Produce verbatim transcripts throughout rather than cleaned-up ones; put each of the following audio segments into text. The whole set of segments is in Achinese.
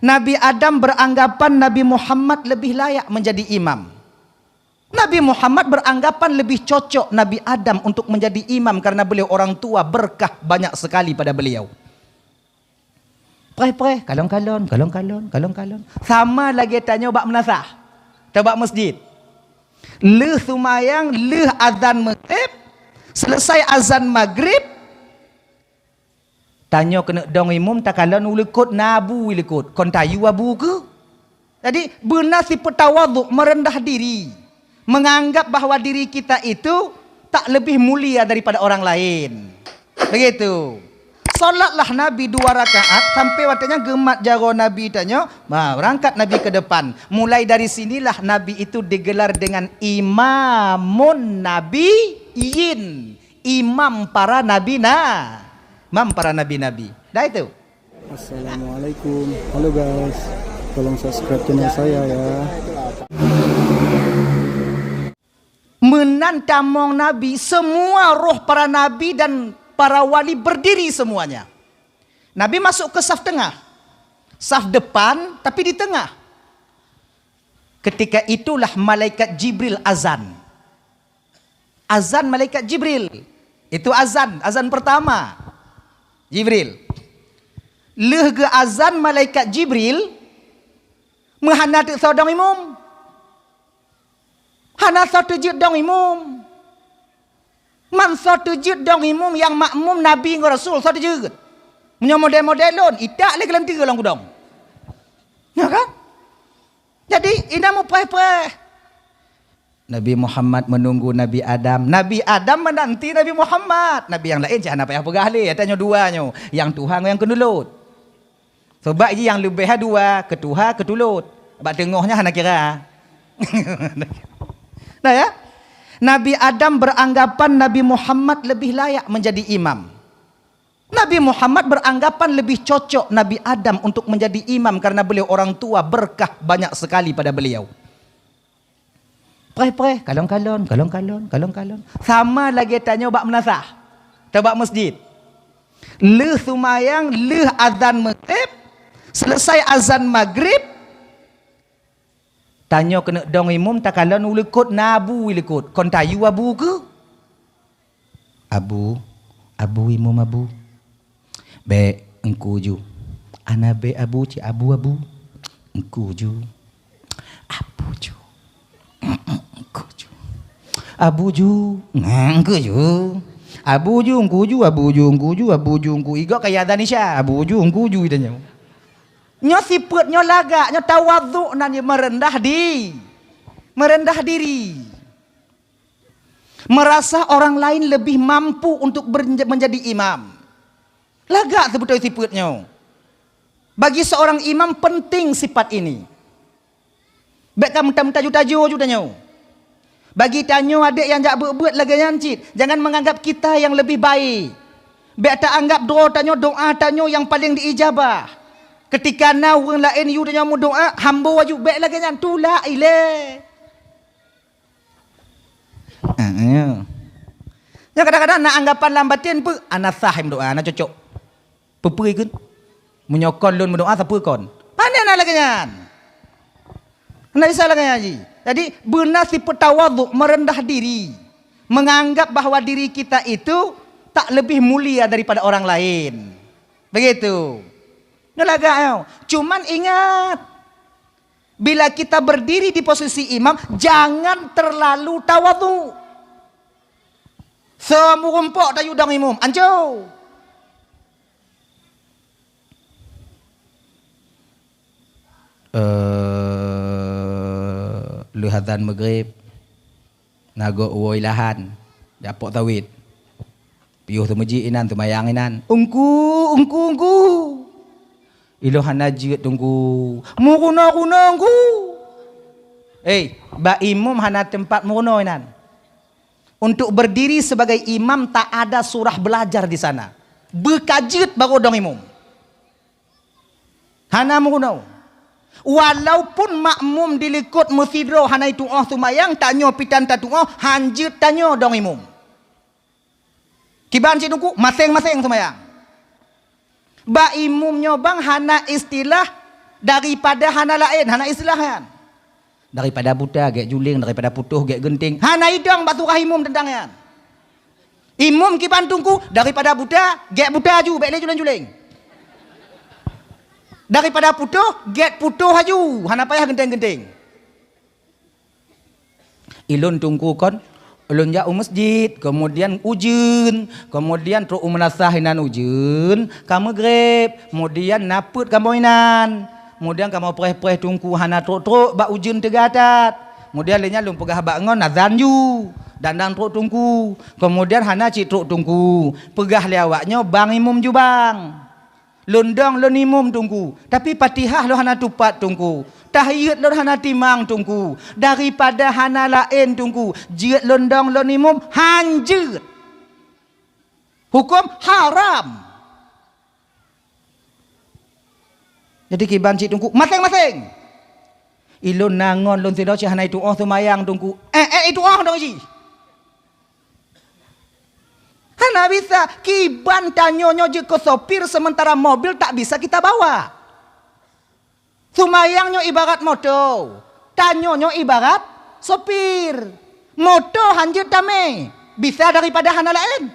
Nabi Adam beranggapan Nabi Muhammad lebih layak menjadi imam. Nabi Muhammad beranggapan lebih cocok Nabi Adam untuk menjadi imam karena beliau orang tua, berkah banyak sekali pada beliau. Preh-preh, kalon-kalon, kalon-kalon, kalon-kalon. Sama lagée tanyoe bak meunasah, atau bak masjid. Lheueh seumayang, lheueh azan maghrib, selesai azan maghrib, tanyoe keuneuk dong imum, takalon u likot na abu i likot, kon tayue abu keuh. Jadi, beuna sifeuet tawadhu, meureudah diri, menganggap bahwa diri kita itu tak lebih mulia daripada orang lain. Begitu. Salatlah Nabi dua rakaat sampai watée nyan geumat jaroe Nabi tanyoe, bah, berangkat Nabi ke depan. Mulai dari sinilah Nabi itu digelar dengan Imamun Nabiyyin, imam para nabi na, imam para nabi-nabi. Dah itu. Assalamualaikum. Halo guys, tolong subscribe channel saya ya. Meunan tamong Nabi, semua roh para nabi dan para wali berdiri semuanya. Nabi masuk ke saf tengah, saf depan, tapi di tengah. Ketika itulah malaikat Jibril azan. Azan malaikat Jibril. Itu azan, azan pertama. Jibril. Lheueh geu azan malaikat Jibril, meuhana teuk soe dong imum. Hana soe teujeuet dong imum. Man soe teujeuet dong imum nyang makmum Nabi ngon Rasul, soe teujeuet. Meunyoe model-model lôn, itak lé geulanteue lam gudong. Ya kan? Jadi, inan mupreh-preh. Nabi Muhammad menunggu Nabi Adam. Nabi Adam menanti Nabi Muhammad. Nabi nyang laén cit hana payah peugah lé. Tanyoe dua nyoe. Nyang tuha ngon nyang keunulot. Sabab jih nyang leubeh dua, keu tuha, keu tulot. Bak teungoh nyan hana kira. Nah ya. Nabi Adam beranggapan Nabi Muhammad lebih layak menjadi imam. Nabi Muhammad beranggapan lebih cocok Nabi Adam untuk menjadi imam karena beliau orang tua, berkah banyak sekali pada beliau. Preh-preh, kalon-kalon, kalon-kalon, kalon-kalon. Sama lagée tanyoe bak meunasah, atau bak masjid. Lheueh seumayang, lheueh azan maghrib, selesai azan maghrib, tanyoe keuneuk dong imum, takalon u likot na abu i likot, kon tayue abu keuh. Abu, abu imum abu. Bék, engku ju. Ana bék abu cit abu, abu. Engku ju. Abu ju. Engku ju. Abu ju. Nah, engku ju. Abu ju, engku ju, abu ju, engku ju, abu ju, engku. Igok kaya Danisha. Abu ju, engku ju, tanyoe. Nyoe sifeuet, nyoe lagak, nyoe tawadhu nan meureudah di-, meureudah diri. Merasa orang lain lebih mampu untuk ber-, menjadi imam. Lagak seubeutôi sifeuet nyoe. Bagi seorang imam penting sifat ini. Bék ka meuta-meuta ju-taju ju tanyoe. Bagi tanyoe adék nyang jak beuet-beuet lagée nyan cit, jangan menganggap kita yang lebih baik. Bék ta anggap droe tanyoe, doa tanyoe nyang paleng diijabah. Keutika na ureuëng laén yue tanyoe meudoa, hambo aju, bék lagée nyan, tulak ilée. Ah, ya. Nyan kadang-kadang na anggapan lam batin peue, ana sah meudoa, ana cocok. Peue-peue ikheun? Meunyoe kon lôn meudoa, sapeue kon? Pane na lagée nyan? Hana bisa lagée nyan jih. Jadi, beuna sifeuet tawadhu, meureudah diri, menganggap bahwa diri kita itu tak lebih mulia daripada orang lain. Begitu. Nyoe lagak nyoe. Cuman ingat, bila kita berdiri di posisi imam, jangan terlalu tawadhu. Seumeurumpok tayue dong imum, anco. Eh, lheueh azan maghrib, na gob woe ilahan, di apok sawét. Piôh teumeujiek inan, teumayang inan. Ungku, ungku, ungku. Ilôn hana jeuet ungku. Meurunoe-runoe ungku. Eh, bak imum hana teumpat meurunoe inan. Untuk berdiri sebagai imam tak ada surah belajar di sana. Beukajeuet baru dong imum. Hana meurunoe. Walaupun makmum di likot meusidroe hana itu'oh seumayang, tanyoe pitan tatu'oh, hanjeuet tanyoe dong imum. Kiban cit ungku, maséng-maséng seumayang. Bak imum nyoe bang hana istilah Daripada hana laén, hana istilah nyan. Daripada buta gét juléng, daripada putôh gét geunteng. Hana idong bak surah imum teuntang nyan. Imum kiban teungku, daripada buta gét buta aju, bék lé juléng-juléng. Daripada putôh gét putôh aju, hana payah geunteng-geunteng. Ilôn teungku kon, lôn jak u meuseujid, keumudian ujeuen, keumudian trok u meunasah inan ujeuen, ka meugreb, keumudian na peuet kamoe inan. Keumudian kamoe preh-preh teungku hana trok-trok bak ujeuen teuga that. Keumudian lé nyan lôn peugah bak ngon azan ju, dan dang trok teungku. Keumudian hana cit trok teungku, peugah lé awaknyoe bang imum ju bang. Lôn dong lôn imum teungku, tapi Fatihah lôn hana tupat teungku. Tahiyat lôn hana timang teungku. Daripada hana laén teungku, jeuet lôn dong lôn imum, han jeuet. Huköm haram. Jadi kiban cit teungku, maséng-maséng. Ilôn na ngon lôn sidroe cit hana itu'oh seumayang teungku. Eh, eh, itu'oh dong jih. Hana bisa, kiban tanyoe nyoe jeuet keu sopir sementara mobil tak bisa kita bawa. Seumayang nyoe ibarat moto, tanyoe nyoe ibarat sopir. Moto han jeuet tamé, bisa daripada hana laén.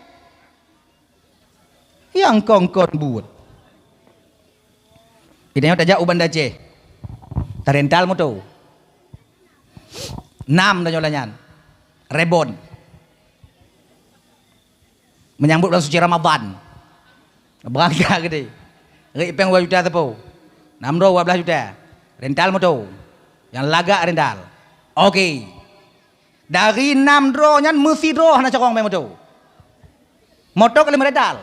Nyang kongkon buet. Itanyoe tajak u Banda Aceh. Tarental moto. Nam tanyoe lagée nyan. Rebon. Menyambut bulan suci Ramadan. Beurangkat geude. Rik péng dua juta teupeu. Nam droe dua belas juta. Rental moto. Nyang lagak rental. Oke. Dari nam droe nyan meusidroe hana carông mé moto. Moto ka lheueh meurental.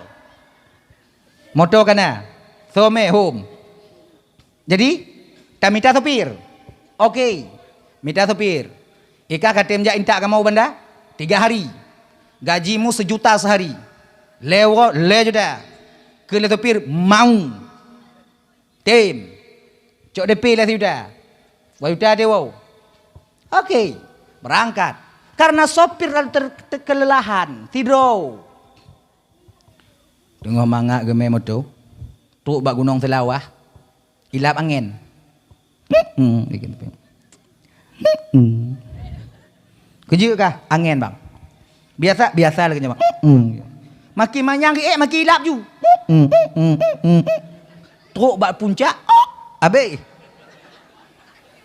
Moto ka na. Some home. Jadi, tamita sopir. Oke. Mita sopir. Ika ka tem jak intat kamoe u banda? Tiga hari. Gajimu sejuta sehari. Lé uroe lé juta. Keu lé sopir mau. Tem. Cok D P lé sijuta. Dua juta deh, wow. Oke, berangkat. Karena sopir lalu ter-, ter-, kelelahan, sidroe. Teungoh mangat geumé moto, trok bak Gunong Seulawah, ilap angén. Hmm, hmm. Keujeut kah? Angén, bang. Biasa, biasa lagée nyoe, bang. Hmm. Makin manyang riék, makin ilap ju. Hmm, hmm, hmm. Trok bak puncak, abéh.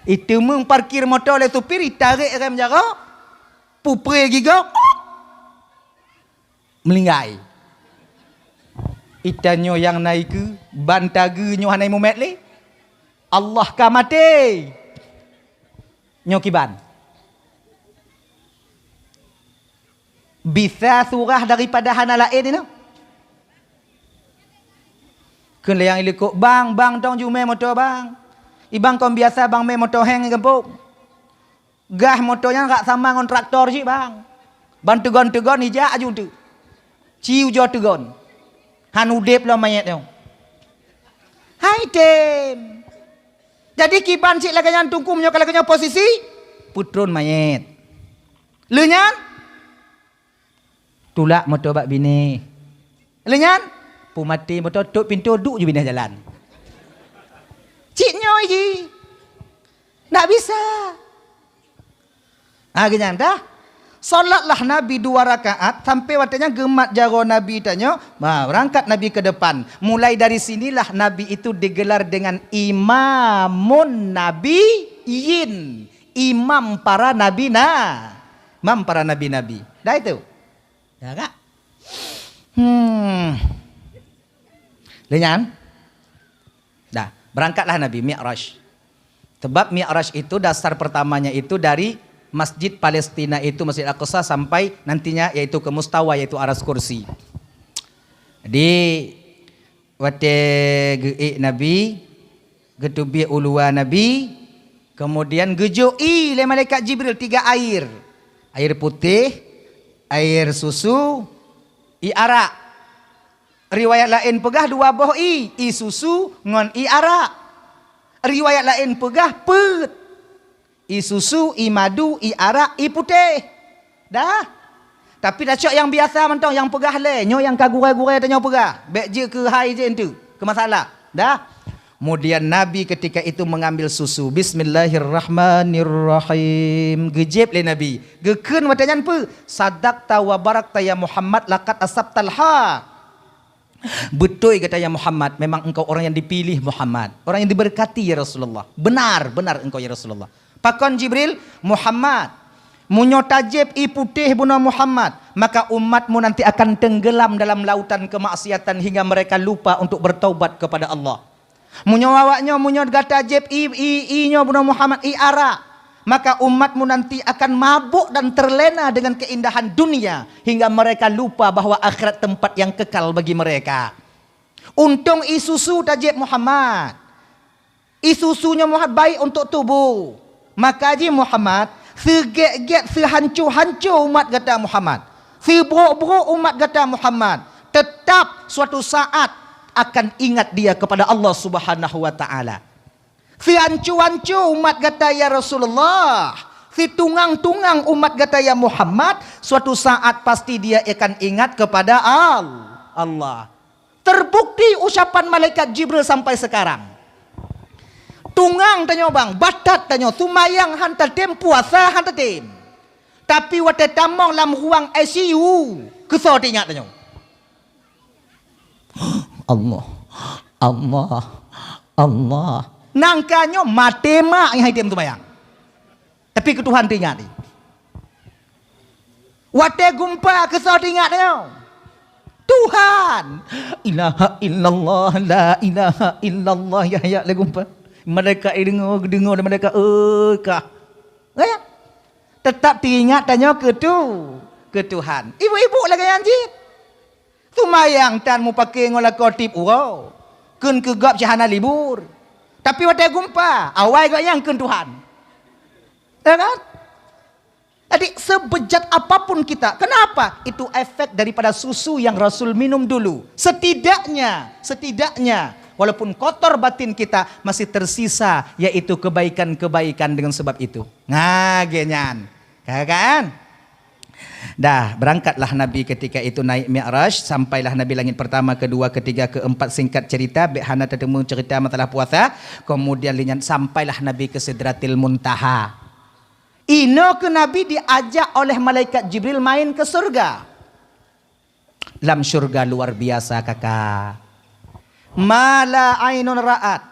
Iteumeung parkir moto lé supir, itarek rem jaroe, pupre gigoe, meulinggai. Itanyoe nyang na ikeue, ban tageue nyoe hana imumet lé. Allah ka maté. Nyoe kiban. Bisa surah daripada hana laén inoe. Kheun lé nyang ilikot, "Bang, bang, tong ju mé moto, bang. Ibang kon biasa bang mé moto héng di gampông." Gah moto nyan rak sama ngon traktor cit, bang. Ban teugon-teugon ijak aju teuk. Ci ujoe teugon. Han udeb lom manyét nyoe. Hai tem. Jadi kiban cit lagée nyan tungku, meunyoe ka lagée nyoe posisi, peutron manyét. Lheueh nyan, tulak moto bak binéh. Lheueh nyan, peumaté moto, tot pintoe, duek ju binéh jalan. Cit nyoe jih. Ndak bisa. Ha, geuh nyan dah. Salatlah Nabi dua rakaat, sampai watée nyan geumat jaroe Nabi tanyoe, ha, berangkat Nabi ke depan. Mulai dari sinilah Nabi itu digelar dengan Imamun Nabiyyin, imam para nabi na-, imam para nabi-nabi. Dah itu. Dah, kak? Hmm. Lheueh nyan? Dah, berangkatlah Nabi Mi'raj. Sebab Mi'raj itu dasar pertamanya itu dari Masjid Palestina itu, Masjid Aqsa, sampai nantinya yaitu ke mustawa, yaitu aras kursi. Jadi, watée geuék Nabi, geuteubiet u luwa Nabi, kemudian geujok ie lé malaikat Jibril tiga air. Air putéh, air susu, ie arak. Riwayat laén peugah dua boh ie, ie susu ngon ie arak. Riwayat laén peugah peuet. Ie susu, ie madu, ie arak, ie putéh. Dah. Tapi tacok nyang biasa mantong, nyang peugah lé, nyoe nyang ka gurée-gurée tanyoe peugah. Bék jeuet keu hai jeuet enteuk, keu masalah. Dah. Kemudian Nabi ketika itu mengambil susu. Bismillahirrahmanirrahim. Geujép lé Nabi. Geukheun watée nyan peue? "Sadaqta wa barakta ya Muhammad, laqad asabtal haq." Beutôi gata ya Muhammad, memang engkau orang yang dipilih Muhammad, orang yang diberkati ya Rasulullah. Benar, benar engkau ya Rasulullah. Pakon Jibril? Muhammad, meunyoe tajép ié putéh bunoe Muhammad, maka umatmu nanti akan tenggelam dalam lautan kemaksiatan hingga mereka lupa untuk bertaubat kepada Allah. Meunyoe awaknyoe, meunyoe gata jép ié, ié, ié nyoe bunoe Muhammad, ié arak, maka umatmu nanti akan mabuk dan terlena dengan keindahan dunia hingga mereka lupa bahwa akhirat tempat yang kekal bagi mereka. Untông ié susu tajép Muhammad. Ié susu nyoe Muhammad baik untuk tuboh. Maka jih Muhammad, seugét-gét, seuhanco-hanco umat gata Muhammad, seubrok-brok umat gata Muhammad, tetap suatu saat akan ingat dia kepada Allah Subhanahu wa Ta'ala. Seuhanco-hanco umat gata ya Rasulullah, situngang-tungang umat gata ya Muhammad, suatu saat pasti dia akan ingat kepada Al-, Allah. Terbukti ucapan malaikat Jibril sampai sekarang. Tungang tanyoe bang, batat tanyoe, sumayang han tatem, puasa han tatem. Tapi watée tamong lam ruang I C U, keusoe teuingat tanyoe. Allah, Allah, Allah. Nangka nyoe maté mak nyang hai tem sumayang. Tapi keu Tuhan teuingat. Watée gumpa keusoe teuingat nyoe. Tuhan. Ilaha illallah, la ilaha illallah, ya, ya, lé gumpa. Malaikat deungoe, deungoe lé malaikat, "Oi, kah." Ya. Tetap teuingat tanyoe keu tu, keu Tuhan. Ibu-ibu lagée nyan jih. Sumayang tan mupake ngon lakoe tiep uroe. Kheun keu gob cit hana libur. Tapi watée gumpa, awai gobnyan kheun Tuhan. Ya kan? Jadi, sebejat apapun kita, kenapa? Itu efek daripada susu yang Rasul minum dulu. Setidaknya, setidaknya, walaupun kotor batin kita, masih tersisa, yaitu kebaikan-kebaikan dengan sebab itu. Nah, geuh nyan. Ka kan? Dah, berangkatlah Nabi ketika itu naik Mi'raj, sampailah Nabi langit pertama, kedua, ketiga, keempat. Singkat cerita, bék hana teuteumé cerita masalah puasa. Kemudian lé nyan sampailah Nabi ke Sidratil Muntaha. Inoe keuh Nabi diajak oleh malaikat Jibril main ke surga. Lam syurga luar biasa, kakak. Ma la ainun ra'at,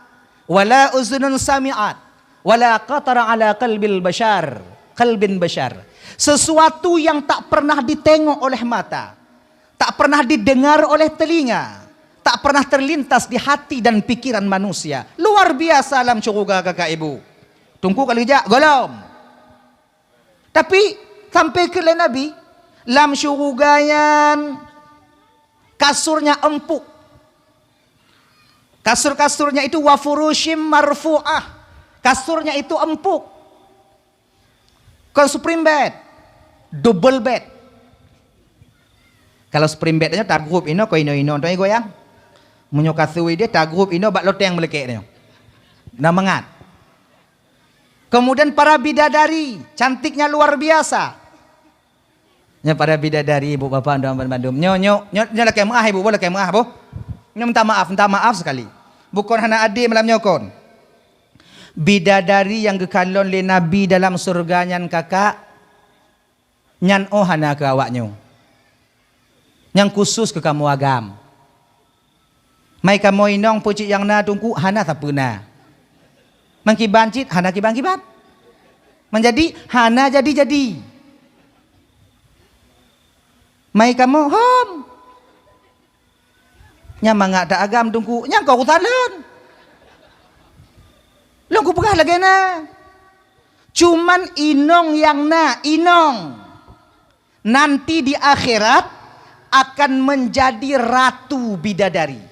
wala uzunun sami'at, wala khatara ala qalbil bashar, qalbin bashar. Sesuatu yang tak pernah ditengok oleh mata, tak pernah didengar oleh telinga, tak pernah terlintas di hati dan pikiran manusia. Luar biasa lam syurga, kakak ibu. Teungku ka lheueh jak? Golom. Tapi sampai keu lé Nabi, lam syuruga nyan kasurnya empuk. Kasur-kasurnya itu wa furushim marfu'ah. Kasurnya itu empuk. Kon spring bed, double bed. Kalau spring bed nyoe tagrup inoe kon inoe-inoe tu goyang. Meunyoe kasur ideh tagrup inoe bak loteng meulekek nyoe. Na mangat. Kemudian para bidadari, cantiknya luar biasa. Nyoe para bidadari, ibu bapak dan bandum. Nyoe, nyoe, nyoe, nyoe lakée meuah, ibu, boh lakée meuah, boh. Nyoe minta maaf, minta maaf sekali. Bukon hana adé malam nyoe kon. Bidadari nyang geukalon lé Nabi dalam syeuruga nyan, kakak, nyan oh hana keu awaknyoe. Nyang khusus keu kamoe agam. Mai kamoe inong peue cit nyang na, Teungku? Hana sapeue na. Meukiban cit? Hana kiban-kiban. Meujadi? Hana jadi-jadi. Mai kamoe hom. Nyang mangat that agam, Teungku, nyang kon urusan lôn. Lôn kupeugah lagée na. Cuman inong nyang na, inong. Nanti di akhirat akan menjadi ratu bidadari.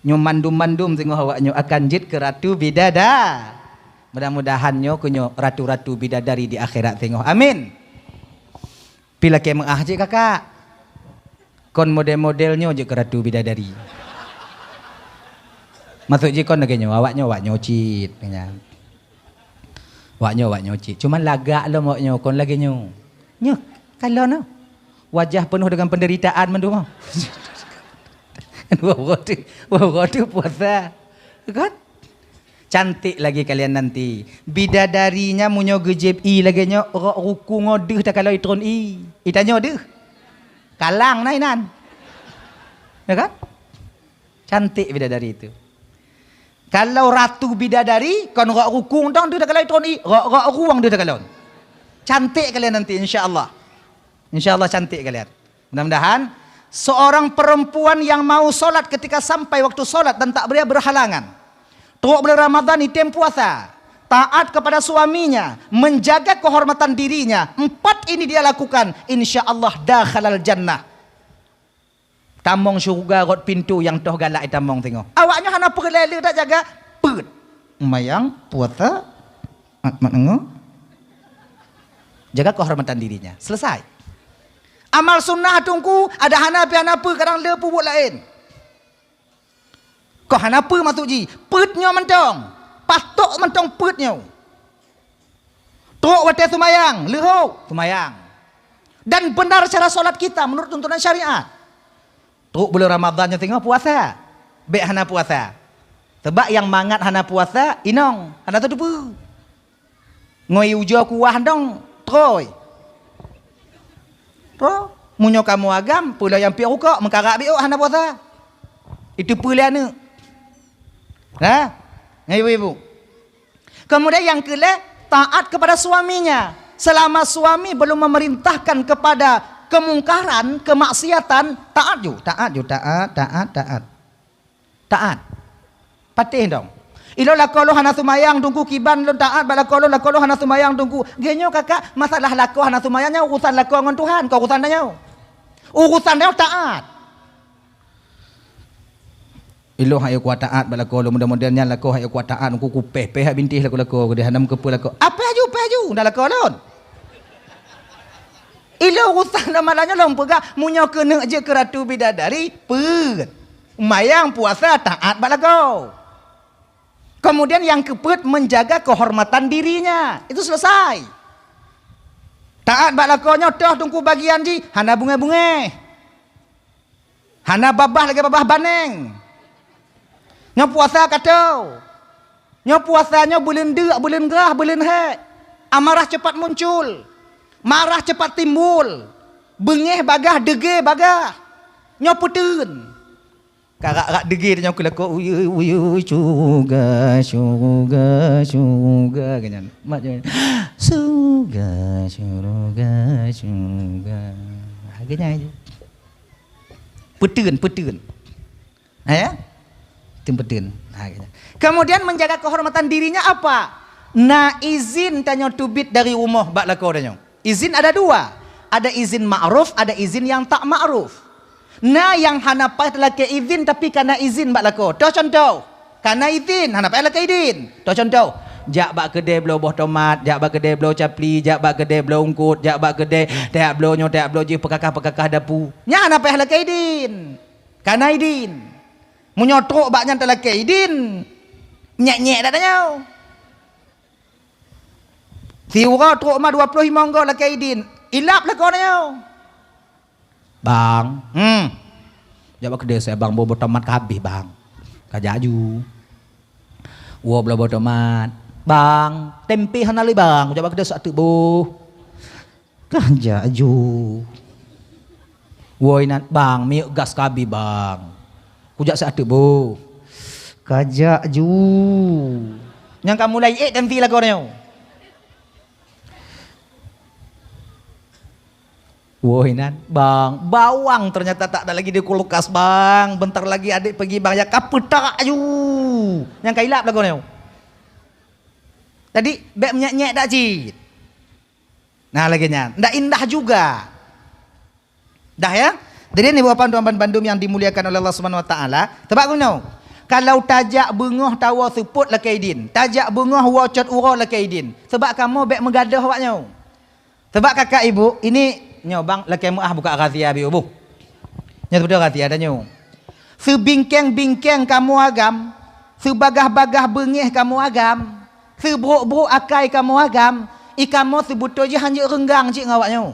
Nyoe mandum-mandum singoh awaknyoe akan jeuet keu ratu bidada-, mudah-mudahan nyoe keu nyoe ratu-ratu bidadari di akhirat singoh. Amin. Pi lakée meuah cit, kakak. Kon model-model nyoe jeuet keu ratu bidadari. Maksud jih kon lagée nyoe, awaknyoe, awaknyoe cit, nyan. Wak nyoe, wak nyoe cit. Cuman lagak lom wak nyoe, kon lagée nyoe. Nyoe, kalon nyoe. Wajah penuh dengan penderitaan mandum. Dua uroe tu, dua uroe tu puasa. Kan? Cantik lagi kalian nanti. Bidadari nyan meunyoe geujieb ie lagée nyoe, rok ruku ngon deuh takalon itron ie. Itanyoe deuh. Kalang na inan. Ya kan? Cantik bidadari itu. Kalau ratu bidadari, kon rok ruku dong deuh takalon itron ie, rok-rok ruang deuh takalon. Cantik kalian nanti, insya Allah. Insya Allah cantik kalian. Mudah-mudahan seorang perempuan yang mau sholat ketika sampai waktu sholat dan tak boleh berhalangan. Trok bulan Ramadan item puasa, taat kepada suaminya, menjaga kehormatan dirinya. Empat ini dia lakukan, insya Allah dakhalal jannah. Tamong syurga rot pintoe nyang toh galak itamong singoh. Awaknyoe hana peureulée le dak jaga peuet. Mayang, puasa, mat-mat ngo. Jaga kehormatan dirinya. Selesai. Amal sunnah teungku, ada hana pih hana peue, kadang le peubuet laén. Kok hana peue maksud jih, peuet nyoe mantong. Patok mantong peuet nyoe. Trok watée seumayang, leuhok, seumayang. Dan benar cara sholat kita menurut tuntunan syariat. Trok bulan Ramadan nyoe singoh puasa. Bék hana puasa. Sebab nyang mangat hana puasa, inong, hana tateupeue. Ngon ie ujoe kuah dong, trôi. Trôi. Meunyoe kamoe agam, peue lom nyang piep rukok, meukarak biôk hana puasa. Itu peue lé aneuëk. Nah, ngon ibu-ibu. Kemudian yang kelima, taat kepada suaminya. Selama suami belum memerintahkan kepada kemungkaran, kemaksiatan, taat ju, taat ju, taat, taat, taat. Taat. Patéh dong. Ilôn lakoe lôn hana seumayang teungku, kiban lôn taat bak lakoe lôn, lakoe lôn hana seumayang teungku. Geuh nyoe kakak, masalah lakoe hana seumayang nyoe urusan lakoe ngon Tuhan, kon urusan tanyoe. Urusan tanyoe taat. Ilôn hana kuat taat bak lakoe lôn, mudah-mudahan nyan lakoe hana kuat taat, ku kupéh-péh bintéh lakoe-lakoe, geuh hana meukeupeu lakoe. Apéh aju, péh aju, ndak lakoe lôn. Ilôn urusan lam malam nyoe lôn peugah, meunyoe keuneuk jeuet keu ratu bidadari, peuet. Mayang, puasa, taat bak lakoe. Kemudian yang keempat, menjaga kehormatan dirinya. Itu selesai. Taat bak lakoe nyoe toh teungku bagian jih, hana bungéh-bungéh. Hana babah lagée babah baneng. Nyoe puasa ka toe. Nyoe puasa nyoe buleuen deuk, buleuen grah, buleuen hék. Amarah cepat muncul. Marah cepat timbul. Beungéh bagaih, deugée bagaih. Nyoe peuteuen. Karak-rak deugée nyoe keu lakoe, uyui, uyui, syuruga, syuruga, syuruga, ganyan. Mak nyoe, syuruga, syuruga, syuruga. Ha, ganyan je. Peuteuen, peuteuen. Ha, ya? Peuteuen, peuteuen. Ha, ganyan. Kemudian menjaga kehormatan dirinya apa? Na izin tanyoe teubiet dari rumoh bak lakoe tanyoe. Izin ada dua. Ada izin ma'ruf, ada izin yang tak ma'ruf. Na nyang hana payah talakée izin tapi kana izin bak lakoe. Toh contoh, kana izin, hana payah lakée idin. Toh contoh, jak bak keudée bloe boh tomat, jak bak keudée bloe capli, jak bak keudée bloe eungkot, jak bak keudée, tajak bloe nyoe, tajak bloe jih, peukakah-peukakah dapu. Nyan hana payah lakée idin. Kana idin. Meunyoe trok bak nyan talakée idin, nyek-nyek dak tanyoe. Siuroe trok ma dua ploh limong go lakée idin, ilab lakoe nyoe. Bang, hmm. Jak bak keudée seué bang, boh, boh tomat ka habéh bang. Ka jak aju. Woe bloe boh tomat. Bang, tempe hana lé bang, jak bak keudée seué teuk boh. Ka jak aju. Woe inan, bang, minyeuk gas ka habéh bang. Kujak seué teuk boh. Ka jak aju. Nyang ka mulai ék tempi lagoe nyoe. Woe inan, bang, bawang ternyata tak ada lagi di kulkas bang. Bentar lagi adék peugi bang, ya ka peutak aju. Nyang ka ilab lagoe nyoe. Jadi bék menyek-nyek dak cit. Nah, lagée nyan. Ndak indah juga. Dah, ya? Jadi, ibu bapak tuan bandum yang dimuliakan oleh Allah Subhanahu wa taala, teuba geunoe. Kalau tajak beungoh tawoe seupôt lakée idin, tajak beungoh woe cot uroe lakée idin, teuba kamoe bék meugadoh awak nyoe. Teuba kakak ibu, ini nyoe bang lakée meuah buka rahsia biu bu. Nyoe teubeutôi rahsia dah nyoe. Seubingkeng-bingkeng kamoe agam, seubagah-bagah beungéh kamoe agam, seubrok-brok akai kamoe agam, i kamoe seubeutôi jih hanjeuet reunggang cit ngon awak nyoe.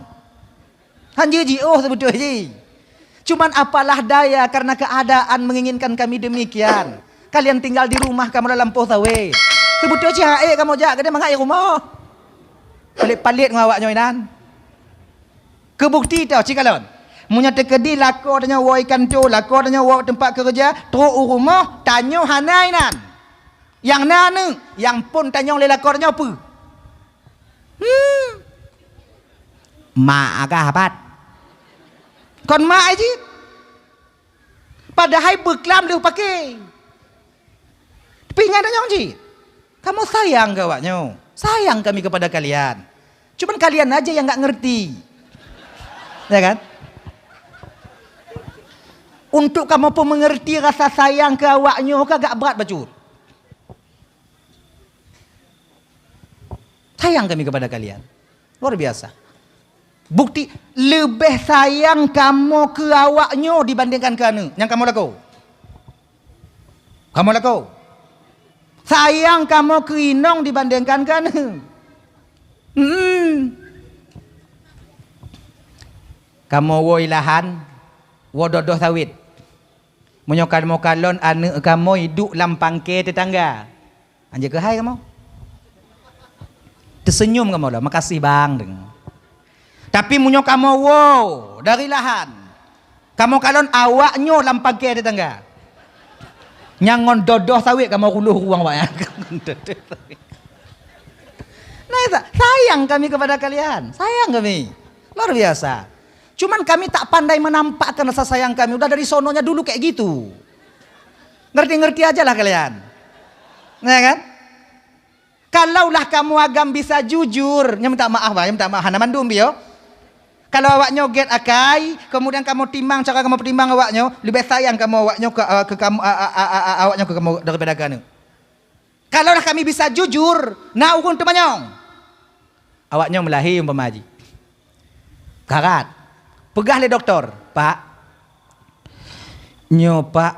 Hanjeuet jiôh seubeutôi jih. Cuman apalah daya karena keadaan menginginkan kami demikian. Kalian tinggal di rumah kamoe lam lampôh sawét. Seubeutôi cit han ék kamoe jak, keudéh mangat i rumoh. Palet-palet ngon awak nyoe inan. Keu bukeuti teuh cikalon. Meunyoe teukeudi lakoe tanyoe woe i kantô, lakoe tanyoe woe teumpat keureuja, trok u rumoh, tanyoe hana inan. Nyang na aneuk, nyang phon tanyong lé lakoe tanyoe peue? Hmm. Mak agah apat. Kon mak ai cit. Padahai beuklam lheueh paké. Tapi ingat tanyong cit. Kamoe sayang keu awak nyoe. Sayang kami kepada kalian. Cuman kalian aja yang nggak ngerti. Ya kan? Untuk kamoe peumengerti rasa sayang keu awak nyoe ka agak brat bacut. Sayang kami kepada kalian. Luar biasa. Bukti leubeh sayang kamoe keu awak nyoe dibandingkan keu aneuk. Nyang kamoe lakoe. Kamoe lakoe. Sayang kamoe keu inong dibandingkan keu aneuk. Hmm. Kamoe woe i lahan, woe dodoh sawét. Meunyoe kamoe kalon aneuk kamoe iduek lam pangke teutangga, anjeuk keuhai kamoe. Teuseunyum kamoe lom, "Makasih, Bang," deungon. Tapi meunyoe kamoe woe dari lahan, kamoe kalon awak nyoe lam pangke teutangga. Nyang ngon dodoh sawét kamoe kuloh ruang awak nyan. Nah, itu, sayang kami kepada kalian. Sayang kami. Luar biasa. Cuman kami tak pandai menampakkan rasa sayang kami. Udah dari sononya dulu kayak gitu. Ngerti-ngerti aja lah kalian. Ya kan? Kalaulah kamoe agam bisa jujur, nyan minta maaf, bah, nyan minta maaf, hana mandum, bio. Kalau awak nyoe gét akai, kemudian kamoe timang cara kamoe peutimang awak nyoe, leubeh sayang kamoe awak nyoe keu, eh, keu kamoe, a, a, a, a, a, awak nyoe keu kamoe daripada keu aneuk. Kalaulah kami bisa jujur, na ureuëng teumanyong. Awak nyoe meulahé umpama jih. Karat. Peugah lé dokto, "Pak, nyoe Pak,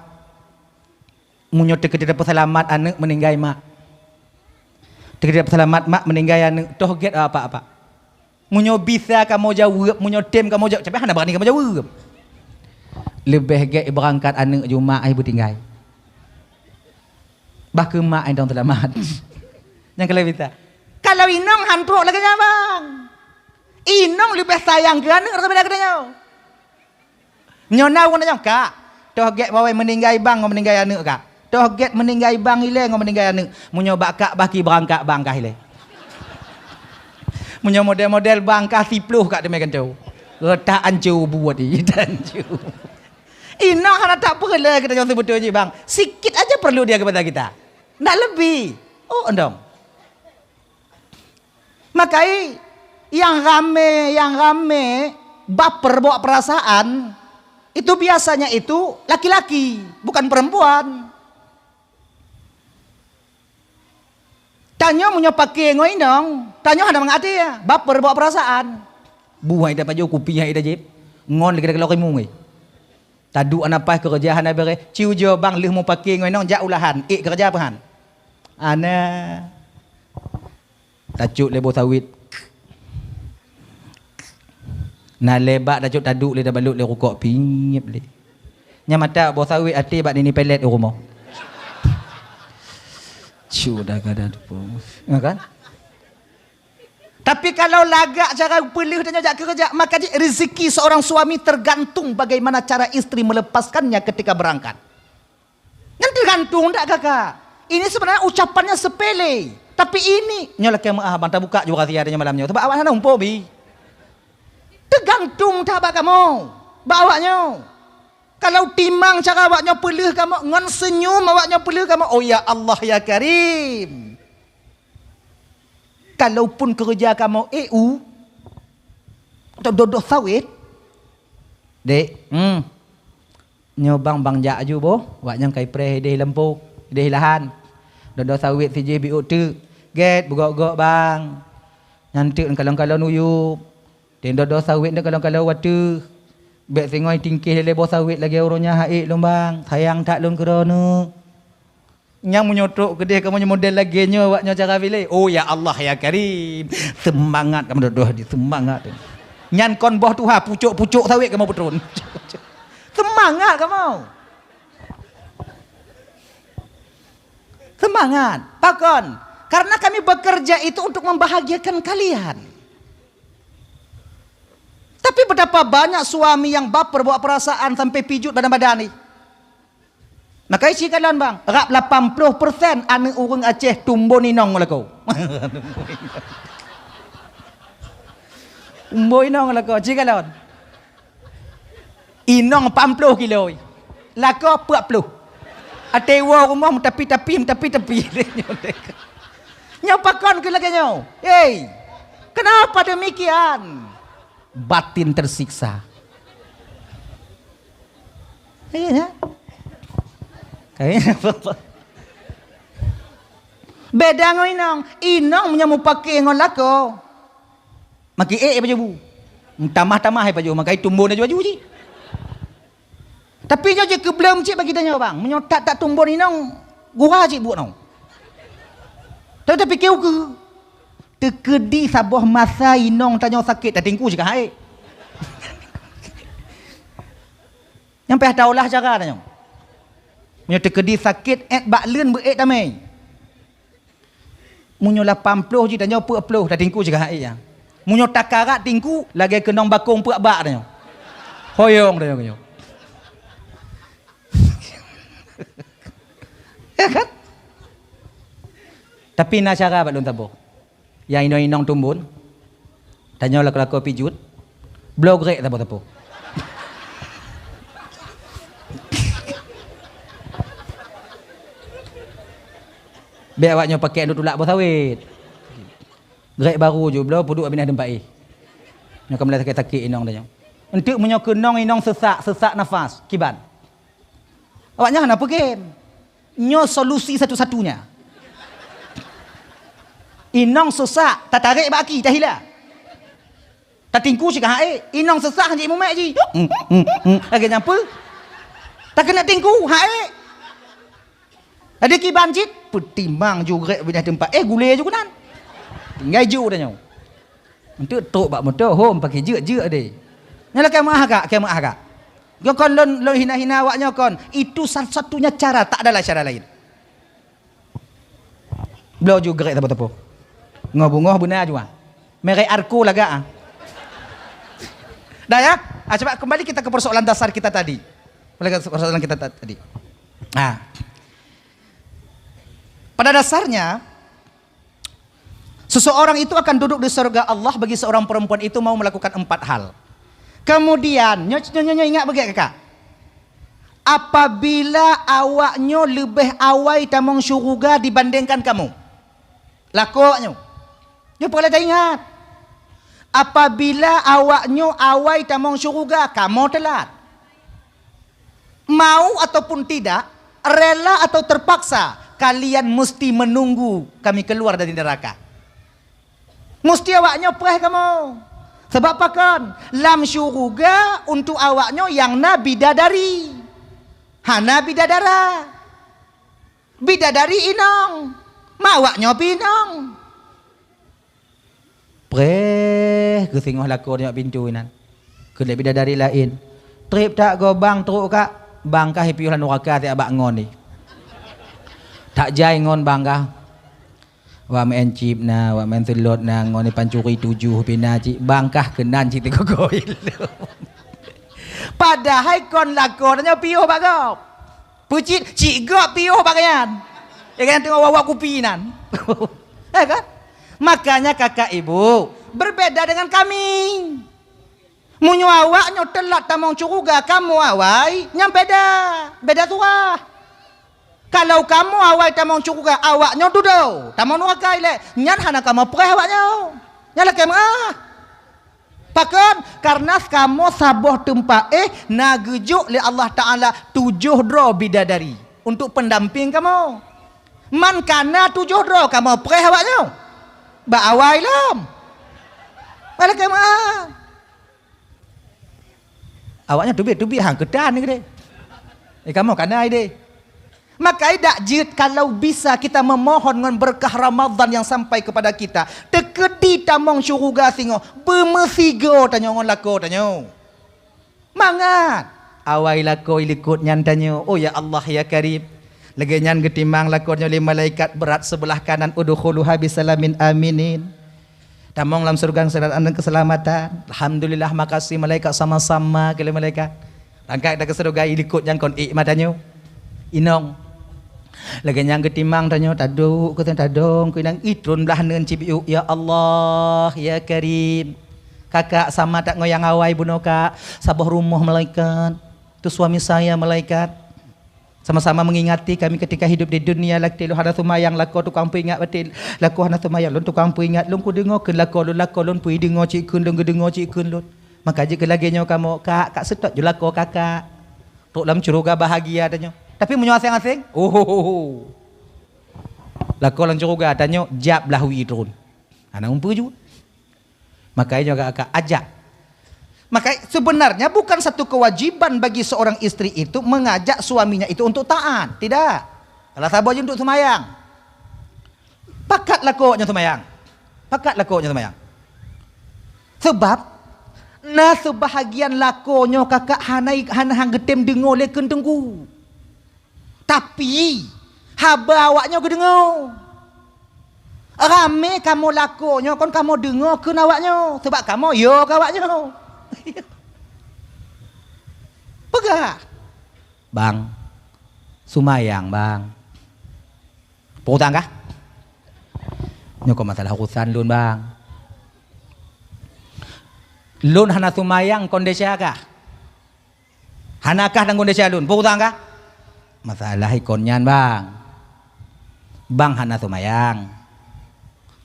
meunyoe teukeudeh tapeuseulamat aneuk meuninggai mak. Teukeudeh tapeuseulamat mak meuninggai aneuk, toh gét apa-apa." Meunyoe bisa kamoe jaweueb, meunyoe tem kamoe jaweueb, tapi hana beurani kamoe jaweueb. Leubeh gét ibeurangkat aneuk jumak ai beutinggai. Bah keu mak ai dong seulamat. Nyang keu lhèe bisa. Kalau inong han trok lagèe nyan, Bang. Inong leubeh sayang keu aneuk daripada keu tanyoe. Nyoe na ureuëng nyoe, "Kak, toh gét bawai meuninggai bang ngon meuninggai aneuk, Kak. Toh gét meuninggai bang ilèe ngon meuninggai aneuk. Meunyoe bak Kak bah ki beurangkat bang kah ilèe." Meunyoe model-model bang kah siploh Kak teumé keunoe. Reutak ancu buet i, ancu. Inong hana tak peureulèe kita nyoe seubeutôi jih, Bang. Sikit aja perlu dia kepada kita. Ndak lebih. Oh, endong. Makai nyang ramé, nyang ramé baper bawa perasaan, itu biasanya itu laki-laki, bukan perempuan. Tanyoe meunyoe paké ngon inong, tanyoe hana mangat até, baper bawa perasaan. Buhai tapajoh kupi hai tajép, ngon lagèe kalau rimueng. Taduek hana paih keureuja hana bèrèh, ci ujoe bang lheueh mupaké ngon inong jak ulahan, ék keureuja peuhan. Ana. Tacok lé boh sawét. Na lé bak tacok taduek lé tabalot lé rukok pingép lé. Nyang mata boh sawét até bak nini pelet u rumoh. Sudah kada teupeue. Ya kan? Tapi kalau lagak cara peuleueh dan jak keureuja, maka jih rezeki seorang suami tergantung bagaimana cara istri melepaskannya ketika berangkat. Nyan teugantung dak kakak. Ini sebenarnya ucapannya sepele. Tapi ini, nyoe lakèe meu'ah bang, tabuka juga rahasia nyoe malam nyoe. Sebab awak hana muphom bi. Teugantung that bak kamoe, bak awak nyoe. Kalau timang cara awak nyoe peuleueh kamoe, ngon seunyum awak nyoe peuleueh kamoe, oh ya Allah ya Karim. Kalaupun keureuja kamoe ék u, atau dodoh sawét, dek, hmm, nyoe bang, bang jak aju boh, wak nyang kai preh ideh lampôh, ideh lahan. Dodoh sawét sijih biôk teuk, gét beugok-gok bang. Nyan teuk kalon-kalon uyueb. Deng dodoh sawét nyan kalon-kalon wateuh. Bèk singoh tingkeh lé boh sawét lagèe uroe nyan, han ék lôn bang, sayang that lôn keudroe neuk. Nyang meunyoe trok keudeh kamoe nyoe model lagèe nyoe, awak nyoe cara filem. Oh ya Allah ya Karim. Seumangat kamoe dodoh di, seumangat. Nyan kon boh tuha, pucok-pucok sawét kamoe peutron. Seumangat kamoe. Semangat. Pakon? Karena kami bekerja itu untuk membahagiakan kalian. Tapi betapa banyak suami yang baper bawa perasaan sampai pijuet badan-badan ni. Maka isi kalon bang, rap lapan ploh persen aneuk ureueng Aceh tumbon inong lakoe. Tumbon inong lakoe, ci kalon. Inong lapan ploh kilo, lakoe peuet ploh. Até woe rumoh meutapi-tapi, meutapi-tapi. Nyoe pakon keu lagèe nyoe? Hei, kenapa demikian? Batin tersiksa. Iya, ya? Kayaknya apa-apa. Beda ngon inong. Inong meunyoe mupake ngon lakoe, makin ék pajoh bu. Tamah-tamah pajoh, makai tumbon pajoh ji. Tapi nyoe jeuet keu bleuem cit bagi tanyoe bang. Meunyoe that-that tumbon inong, gura cit buet nyoe. Tapi tapike ukeue. Teukeudi saboh masa inong tanyoe sakét, tatingku cit ka haék. Nyang payah taolah cara tanyoe. Meunyoe teukeudi sakét, ék bak leuen beu ék tamé. Meunyoe lapan ploh jih tanyoe peuet ploh, tatingku cit ka haék ya. Meunyoe takarat tingku, lagèe keunong bakong peuet bak tanyoe. Hoyong tanyoe nyoe. Ya kan? Tapi na cara bak lôn saboh. Nyang inong-inong tumbon, tanyoe lakoe-lakoe pijuet, bloe grek sapo-sapo. Bèk awak nyoe pakèk nyoe tulak boh sawét. Grek baru ju bloe peuduek binèh teumpat éh. Nyoe ka mulai sakét-sakét inong tanyoe. Enteuk meunyoe keunong inong seusak, seusak nafas, kiban. Awak nyan hana peugém. Nyoe solusi satu-satunya. Inong seusak, tatarek bak aki, tahila. Tatingku cit ka haék, inong seusak han jeuet mumet jih. Lagèe nyan peue? Takeuneuk tingku, haék. Jadi kiban cit, peutimang ju grek binèh teumpat. Eh, gulé ju keunan. Tinggai ju tanyoe. Enteuk trok bak moto, hom pakai jeuet-jeuet deh. Nyan lakèe meu'ah kak, lakèe meu'ah kak. Nyoe kon lôn, lôn hina-hina awak nyoe kon. Itu satu-satunya cara, tak adalah cara lain. Bloe ju grek sapo-sapo. Ngoh beungoh beuna ju ah. Merek Arco lagak ah. Dah ya? Ah, coba kembali kita ke persoalan dasar kita tadi. Kembali ke persoalan kita ta-, tadi. Nah. Pada dasarnya, seseorang itu akan duduk di surga Allah bagi seorang perempuan itu mau melakukan empat hal. Kemudian, nyoe, nyoe, nyoe, nyoe ingat beugèt kakak. Apabila awak nyoe leubeh awai tamong syuruga dibandingkan kamoe. Lakoe awak nyoe. Nyoe peureulèe taingat. Apabila awak nyoe awai tamong syuruga, kamoe teulat. Mau ataupun tidak, rela atau terpaksa, kalian mesti menunggu kami keluar dari neraka. Mesti awak nyoe preh kamoe. Sabab pakon? Lam syuruga untuk awak nyoe nyang na bidadari. Hana bidadara. Bidadari inong. Ma awak nyoe pih inong. Preh, geusingoh lakoe nibak pintoe inan. Keu lé bidadari laén. Trép that goe bang trok kak, bang kah ipiôh lam nuraka siat bak ngon ni. That jai ngon bang kah. Wak meu'en cip na, wak meu'en seulot na, ngon ni pancuri tujoh pih na cit, bang kah keunan cit teugoe-goe ilôn. Padahai kon lakoe tanyoe piôh bak gob. Peucit, cit gob piôh bak nyan. Ya kan, teungoh wak-wak kupi nan. Ya kan? Makanya kakak ibu, berbeda dengan kami. Meunyoe awak nyoe teulat tamong syuruga, kamoe awai, nyan beda. Beda surah. Kalau kamoe awai tamong syuruga, awak nyoe dudoe tamong nuraka ilèe. Nyan hana kamoe preh awak nyoe. Nyan lakèe meu'ah. Pakon? Karena kamoe saboh teumpat éh na geujok lé Allah Taala tujoh droe bidadari untuk pendamping kamoe. Man kana tujoh droe kamoe preh awak nyoe. Bak awai lom. Nyan lakèe meu'ah. Awak nyan teubiet-teubiet han keutan ni keudéh. Eh, kamoe kana idéh. Maka idak jeuet kalau bisa kita memohon ngon berkah Ramadan yang sampai kepada kita. Teukeudi tamong syuruga singoh, beumeusigoe tanyoe ngon lakoe tanyoe. Mangat! Awai lakoe likot nyan tanyoe, "Oh ya Allah ya Karim, Lagée nyan geutimang lakoe nyoe lé malaikat beurat seubeulah kanan, "Udkhuluha bisalamin aminin." Tamong lam syeuruga ngon keuseulamatan. Alhamdulillah, makasih malaikat, sama-sama keu lé malaikat. Rangkat dah keu syeuruga, ilikot nyang kon ék mata nyoe. Inong. Lagée nyang geutimang tanyoe, taduek keu tadong keu inong, itron blah neuen cibiuk, "Ya Allah, ya Karim. Kakak sama that ngon nyang awai bunoe, Kak. Saboh rumoh malaikat. Tu suami saya malaikat." Sama-sama mengingati kami ketika hidup di dunia, lagée lôn hana seumayang, lakoe tukang peuingat batin, lakoe hana seumayang, lôn tukang peuingat, lôn kudeungoe kheun lakoe lôn, lakoe lôn peudeungoe cit kheun, lôn geudeungoe cit kheun lôn. Maka jeuet keu lagée nyoe kamoe, Kak, Kak seutôt ju lakoe Kakak. Trok lam syeuruga bahagia tanyoe. Tapi meunyoe aséng-aséng, ohohoho. Lakoe lam syeuruga tanyoe, jak blah wie tron. Hana umpeu ju. Maka nyoe ka, ka ajak. Maka sebenarnya bukan satu kewajiban bagi seorang istri itu mengajak suaminya itu untuk taat. Tidak. Salah saboh jih untuk seumayang. Pakat lakoe nyoe seumayang. Pakat lakoe nyoe seumayang. Sebab na seubahagian lakoe nyoe kakak hana, hana han geutem deungoe lé kheun teungku. Tapi, haba awaknyoe geudeungoe. Ramé kamoe lakoe nyoe kon kamoe deungoe kheun awaknyoe, sabab kamoe yo keu awaknyoe. Peugah, "Bang, seumayang, Bang." Peue urusan kah? Nyoe kon masalah urusan lôn, Bang. Lôn hana seumayang kon desya kah? Hana kah tanggong desya lôn? Peue urusan kah? Masalah ikon nyan, Bang. Bang hana seumayang.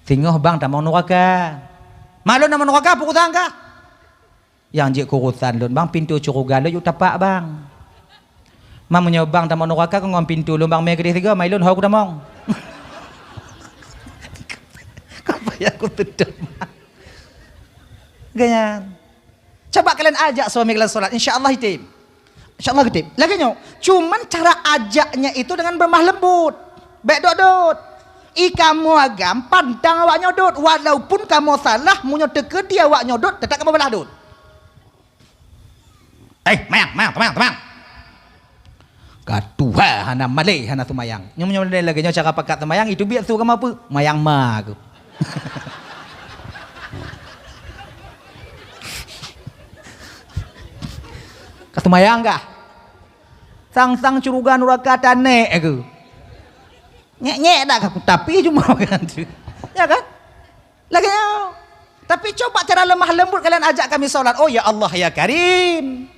Singoh Bang tamong nuraka. Ma lôn tamong nuraka, peue urusan kah? Nyang jeuet keu urusan lôn, Bang, pintoe syeuruga lôn yue tapak, Bang. Ma meunyoe Bang tamong nuraka, kon ngon pintoe lôn, Bang, mé keudeh sigoe, ma lôn ho kutamong. Ka payah kuteudong, Bang. Ganyan. Coba kalian ajak suami kalian salat, insya Allah item. Insya Allah item. Lagée nyoe, cuman cara ajaknya itu dengan berlemah lembut. Bék dot-dot. I kamoe agam pantang awaknyoe dot, walaupun kamoe salah, meunyoe teukeudi awaknyoe dot, teutap kamoe balah dot. "Eh, mayang, mayang, teumang, teumang!" Ka tuha hana malée, hana seumayang. Nyoe meunyoe lagée nyoe cara pakat seumayang, itu biet su kamoe peue? Mayang ma keuh. Ka seumayang kah? Sang-sang syeuruga nuraka tanék keuh. Nyek-nyek dak ka kutapi cuma kan tu. Ya kan? Lagée nyoe. Tapi coba cara lemah lembut kalian ajak kami salat. "Oh ya Allah ya Karim."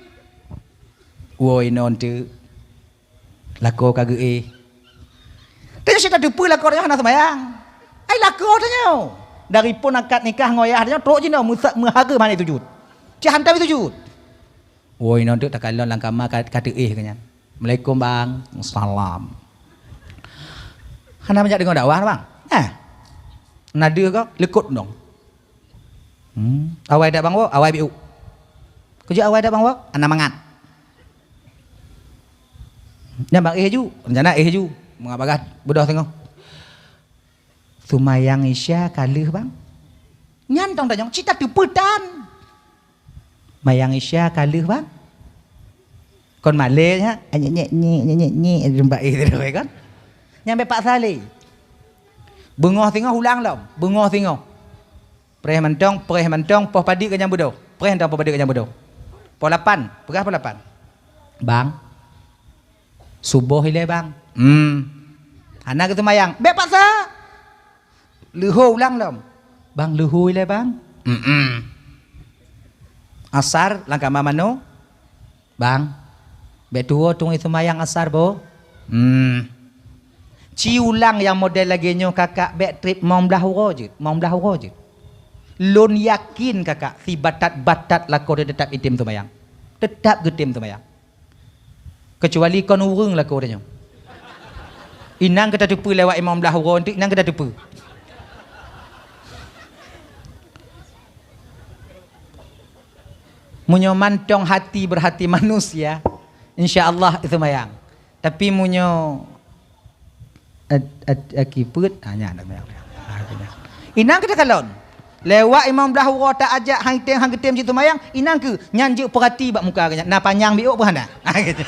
Woi non tu. Lakoe ka geuéh. Tanyoe cit tateupeue lakoe tanyoe hana seumayang. Ai lakoe tanyoe. Dari phon akad nikah ngon yah tanyoe trok jinoe meusa-, meuhareuem hana sujud. Cit hantom sujud. Woi, nyan teuk takalon lam kama ka, ka teuéh keu nyan. "Assalamualaikum, Bang." "Salam." Hana manjak deungoe dakwah, Bang? Eh. Na deuh goe, leukot dong. Hmm. Awai dak Bang woe, awai biuk. Keujeuet awai dak Bang woe, hana mangat. Nyan Bang éh ju, rencana éh ju. Meungat bagaih beudôh teungoh. Seumayang Isya ka lheueh, Bang? Nyan tong tanyong, cit tateupeue tan. Mayang Isya ka lheueh, Bang? Kon malée nyan, nyek, nyek, nyek, nyek, nyek, nyek, nyek, jumpa eh, terus, kan? Nyan bèk paksa lé. Beungoh singoh ulang lom, beungoh singoh. Preh mantong, preh mantong, poh padit ka nyang beudôh. Preh mantong poh padit ka nyang beudôh. Poh lapan, peugah poh lapan. Bang, suboh ilée, Bang. Hmm. Hana geuseumayang. Bèk paksa. Leuhô ulang lom. Bang, leuhô ilée, Bang. Hmm. Asar, lam kama manoe. Bang, bèk tuwoe tueng seumayang asar, boh. Hmm. Ci ulang nyang model lagée nyoe kakak bèk trép mong blaih uroe jeuet, mong blaih uroe jeuet. Lôn yakin kakak, sibatat-batat lakoe teutab item seumayang. Teutab geutem seumayang. Keucuali kon ureuëng lakoe tanyoe. Inang keu tateupeue lewat imong blaih uroe, inang keu tateupeue. Meunyoe mantong hati beurhati manusia, insya Allah seumayang. Tapi meunyoe at-, at-, aki peuet, ha, nyan, nyan, nyan. Inang keu takalon. Lewat imong blaih uroe ta ajak han geutem, han geutem cit seumayang, inang keu nyan jeuet peurati bak muka geuh nyan. Na panyang biôk pun hana. Ha, gitu.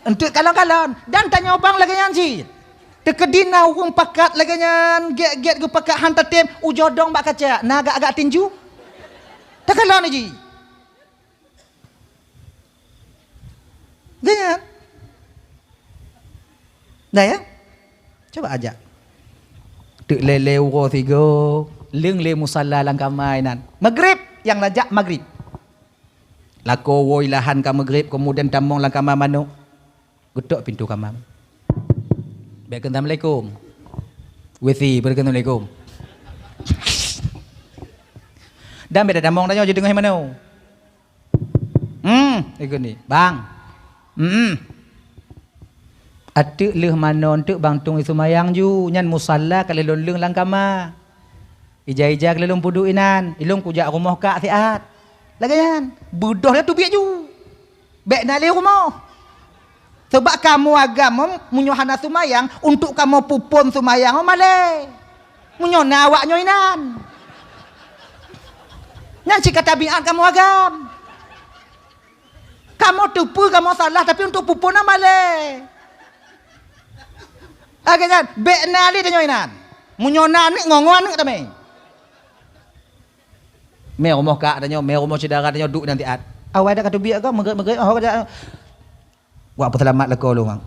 Enteuk kalon-kalon. Dan tanyoe bang lagée nyan cit. Teukeudi na ureuëng pakat lagée nyan, gét-gét geupakat han tatem, ujoe dong bak kaca, na agak-agak tinju. Takalon jih. Gét nyan. Dah ya? Coba ajak. Teuk lé-lé uroe sigoe, leueng lé musala lam kama inan. Magrib, nyang lajak magrib. Lakoe woe lahan ka magrib, keumudian tamong lam kama manok. Geutok pintoe kama. Bèk kheun assalamualaikum. Wesi, bèk kheun assalamualaikum. Dan bèk tamong tanyoe jeuet teungoh manoe. Hmm, ikut ni. Bang. Hmm. Ateuk lheueh manoe enteuk bang tueng iseumayang ju, nyan musala ka lheueh lôn leueng lam kama. Ija-ija ka lheueh lôn peuduek inan, ilôn kujak rumoh kak siat. Lagèe nyan, beudôh lé teubiet ju. Bèk na lé rumoh. Sabab kamoe agam, meunyoe hana seumayang, untuk kamoe peuphon seumayang, oh, malèe. Meunyoe na awak nyoe inan. Nyan cit ka tabiat kamoe agam. Kamoe teupeue kamoe salah, tapi untuk peuphon na malèe. Lagèe nyan, bèk na lé tanyoe inan. Meunyoe na aneuk, ngon-ngon aneuk tamè. Mè rumoh kak tanyoe, mè rumoh syedara tanyoe duek inan siat. Awai dak ka teubiet ka, meugét-meugét, oh, ka jak. Wak peuseulamat lakoe lôn, Bang.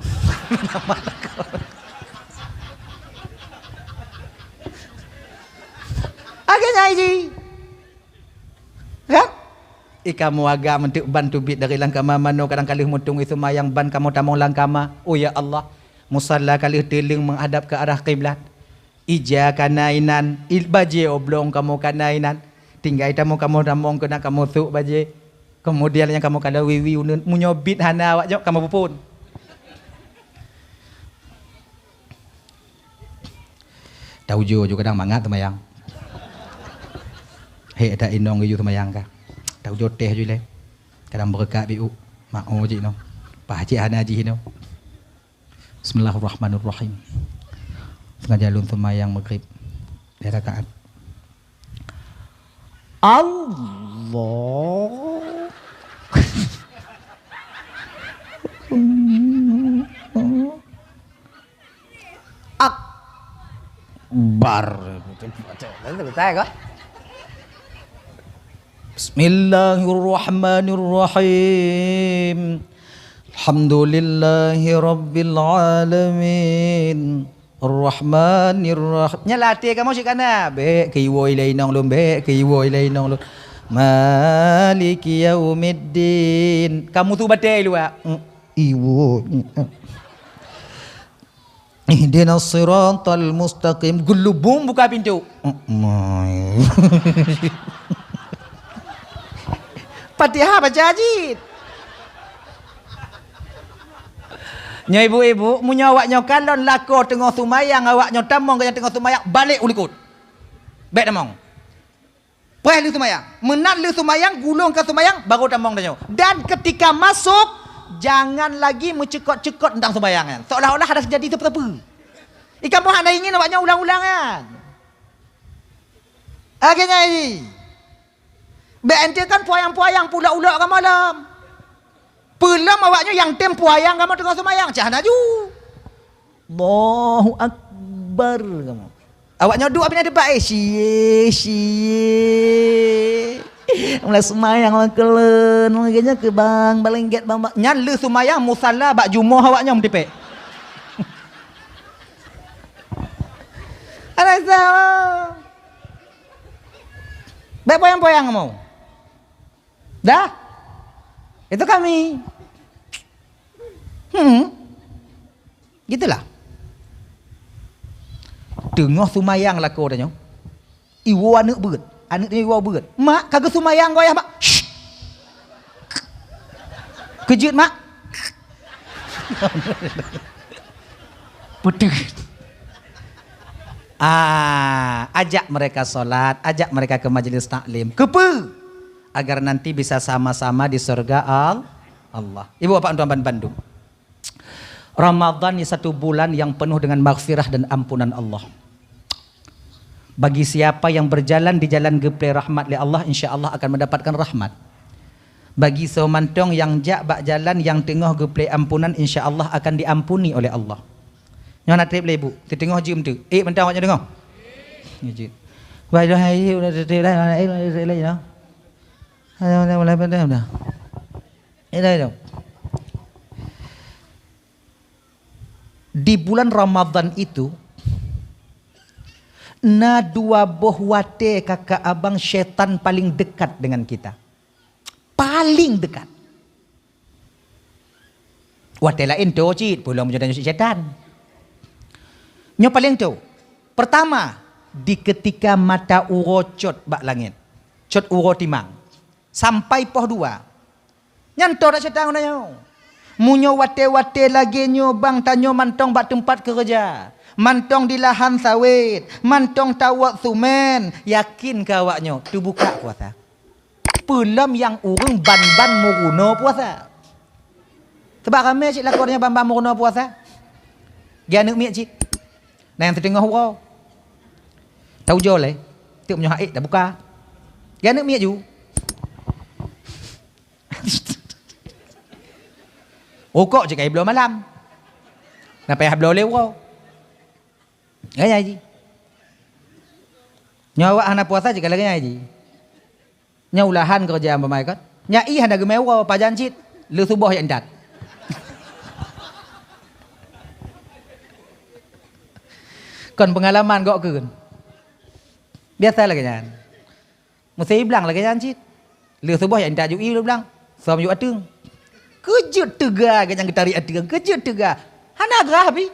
Lagèe nyan jih. Kan? I kamoe agam enteuk ban teubiet dari lam kama manoe kadang ka lheueh meutueng iseumayang ban kamoe tamong lam kama. Oh ya Allah, musala ka lheueh teuleueng meuhadap ke arah kiblat. Ija ka na inan, i bajèe oblong kamoe ka na inan. Tinggai tamong kamoe tamong keunan kamoe sôk bajèe. Keumudian nyang kamoe kalon wiwi uneuen, meunyoe bit hana awak nyoe kamoe peuphon. Taujoe ju kadang mangat seumayang. Hek that inong geuyue seumayang ka. Taujoe teh ju ilèe. Kadang beureukat biuk. Mak oh jih nyoe. Pah cit hana jih nyoe. Bismillahirrahmanirrahim. Sengaja lôn seumayang magrib. Lhèe rakaat. Allah Akbar. Selesai kah? Bismillahirrahmanirrahim. Alhamdulillahirabbil alamin. Arrahmanirrahim. Nyan lam até kamoe cit ka na. Bèk keu iwoe ilèe inong lôn, bèk keu iwoe ilèe inong lôn. Maliki yaumiddin. Kamoe su batèe luwa. Hmm, iwoe. Ihdinas siratal mustaqim. Geulubong buka pintoe. Fatihah baca jih. Nyoe ibu-ibu, meunyoe awak nyoe kalon lakoe teungoh seumayang, awak nyoe tamong geuh nyan teungoh seumayang, balek u likot. Bèk tamong. Preh lheueh seumayang. Meunan lheueh seumayang, gulong ka seumayang, baru tamong tanyoe. Dan ketika masuk, jangan lagi meucukot-cukot teuntang seumayang nyan. Seolah-olah hana teujadi sapeue-sapeue. I kamoe hana ingin awak nyoe ulang-ulang nyan. Lagèe nyan jih. Bèk enteuk kan puayang-puayang pulok-ulok kamoe lom. Peulom awak nyoe nyang tem puayang kamoe teungoh seumayang, cah hana ju. Allahu Akbar kamoe. Awak nyoe duek abéh na teupat, eh, sie, sie. Mulai seumayang makeuleun, lagèe nyoe keu bang, balengget bang, bang. Nyan lheueh seumayang musala bak jumoh awak nyoe meutipèk. Alah, sa-, bèk poyang-poyang kamoe. Dah. Itu kami. Hmm. Gitulah. Teungoh seumayang lakoe tanyoe. Iwoe aneuk beuet. Aneuk tanyoe iwoe beuet. "Mak, ka geuseumayang goyah, Mak." Shh. Keu jeuet, Mak. Peuteuh. Ah, ajak mereka salat, ajak mereka ke majelis taklim. Keupeue? Agar nanti bisa sama-sama di surga Al-, Allah. Ibu bapak tuan-tuan bandum. Ramadan ni satu bulan yang penuh dengan maghfirah dan ampunan Allah. Bagi siapa yang berjalan di jalan geuplè rahmat lé Allah, insya Allah akan mendapatkan rahmat. Bagi soe mantong nyang jak bak jalan nyang teungoh geuplé ampunan, insya Allah akan diampuni oleh Allah. Nyoe hana treb lé ibu, teuteungoh jeuem teuk. Eh, mantong awak nyoe teungoh. Nyoe jeuet. Wah, dah, hai, udah treb lah, udah treb lah, udah treb lah, you know. Ayo, udah mulai pandai, udah. Eh, dah, dah. Di bulan Ramadan itu, na dua boh watée kakak abang syaitan paling dekat dengan kita. Paling dekat. Watée laén toe cit, peulom meunyoe tanyoe syaitan. Nyoe paling toe. Pertama, di ketika mata uroe cot bak langét. Cot uroe timang. Sampai poh dua. Nyan toe dak syaitan ngon tanyoe. Meunyoe watée-watée lagée nyoe bang tanyoe mantong bak teumpat keureuja, mantong di lahan sawét, mantong tawök sumen, yakin keu awak nyoe teubuka puasa. Peulom nyang ureuëng ban-ban meurunoe puasa. Sabab ramé cit lakoe nyoe ban-ban meurunoe puasa. Geuaneuk miet cit. Na nyang siteungoh uroe. Taujoe lé. Teuk meunyoe hait tabuka. Geuaneuk miet ju. Rukok cit ka jibloe malam. Na payah bloe lé uroe. Gaya ji. Nyoe awak hana puasa cit ka lagée nyan ji. Nyoe ulahan keureuja bamai kon. Nyak i hana geumé uroe pajan cit. Lheueh suboh jak intat. Kon peungalaman gok keun. Biasa lagée nyan. Meusé blang lagée nyan cit. Lheueh suboh jak intat ju i lheueh blang. Som ju ateueng. Keujeuet teuga geunyang geutarik ateueng. Keujeuet teuga. Hana grah pi.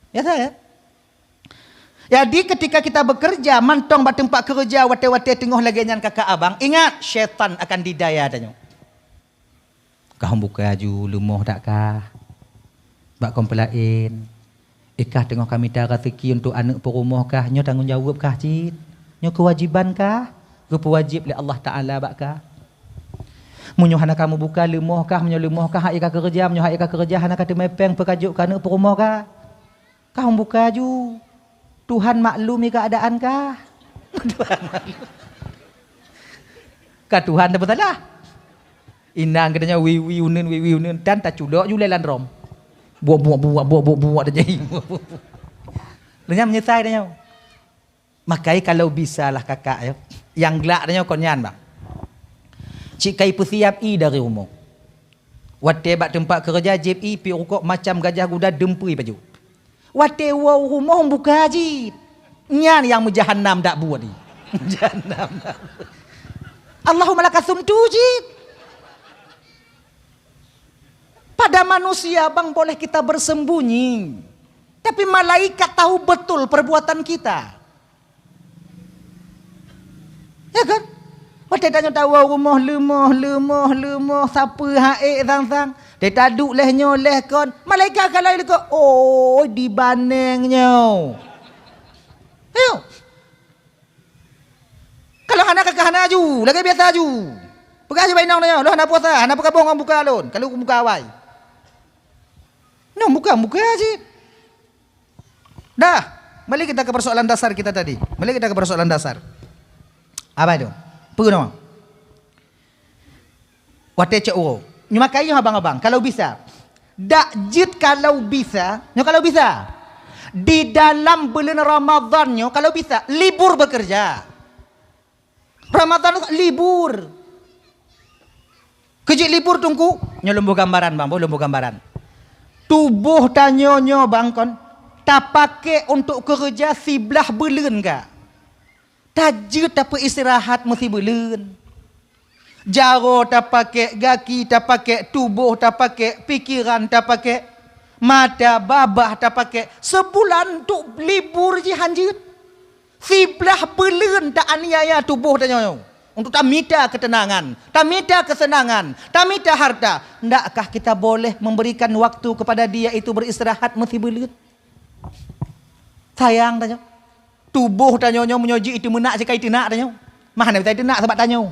Biasa ya? Jadi ketika kita bekerja, mantong bak teumpat keureuja watée-watée teungoh lagée nyan kakak abang, ingat, syaitan akan didaya tanyoe. Kah buka aju leumoh dak kah? Bak kon peulaén. Eh kah teungoh ka mita raseuki untuk aneuk peurumoh kah? Nyoe tanggong jaweueb kah cit? Nyoe keuwajiban kah? Geupeuwajéb lé Allah Taala bak kah? Meunyoe hana kamoe buka leumoh kah, meunyoe leumoh kah hak ka keureuja, meunyoe hak ka keureuja hana ka teumé péng peukajok keu aneuk peurumoh kah? Kah buka aju. Tuhan maklumi keuadaan kah? Tuhan maklum. Ka Tuhan tapeusalah. Inang geutanyoe wiwi uneun, wiwi uneun, dan taculok ju lé lam drom. Buok, buok, buok, buok, buok, buok, tajai. Lheueh nyan meunyeusai tanyoe. Makai kalau bisa lah kakak ya. Nyang glak tanyoe kon nyan bang. Cit kai peusiab i dari rumoh. Watée bak teumpat keureuja jieb i piep rukok macam gajah guda deumpui baju. Watée woe u rumoh buka jih. Nyan nyang meujahanam dak buet jih. Meujahanam dak buet. Allahumma lakasumtu jih. Pada manusia bang boleh kita bersembunyi. Tapi malaikat tahu betul perbuatan kita. Ya kan? Watée tanyoe tawoe rumoh leumoh, leumoh, leumoh, sapeue hak ék sang-sang. Teuka duek lheueh nyoe lheueh kon. Malaikat kalai leuko, "Oh, dibaneng nyoe." Ayo. Kalau hana kakak hana aju, lagée biasa aju. Peugah aju bak inong tanyoe, "Lôn hana puasa, hana peugabong ngon buka lôn, ka lôn buka awai." Nyoe buka, buka jih. Dah, mari kita ke persoalan dasar kita tadi. Mari kita ke persoalan dasar. Apa itu? Peue nama? Watée cok uroe. Nyoe makai nyoe abang-abang, kalau bisa. Dak jeuet kalau bisa, nyoe kalau bisa. Di dalam buleuen Ramadhan nyoe kalau bisa, libur bekerja. Ramadhan libur. Keujeuet libur teungku, nyoe lôn boh gambaran bang, boh lôn boh gambaran. Tuboh tanyoe nyoe bang kon, tapakék untuk keureuja siblaih buleuen ka. Tajeuet tapeuistirahat meusibuleuen. Jaroe tapakék, gaki tapakék, tuboh tapakék, pikeran tapakék, mata babah tapakék. Sibuleuen untuk libur jih hanjeuet. Siblaih buleuen ta-aniaya tuboh tanyoe untuk tamita keuteunangan, tamita keuseunangan, tamita harta. Ndakkah kita boleh memberikan waktu kepada dia itu beristirahat meusibuleuen? Sayang tanyoe. Tuboh tanyoe nyoe meunyoe jeuet teunak sikai teunak tanyoe. Mah hana bisa teunak sabab tanyoe.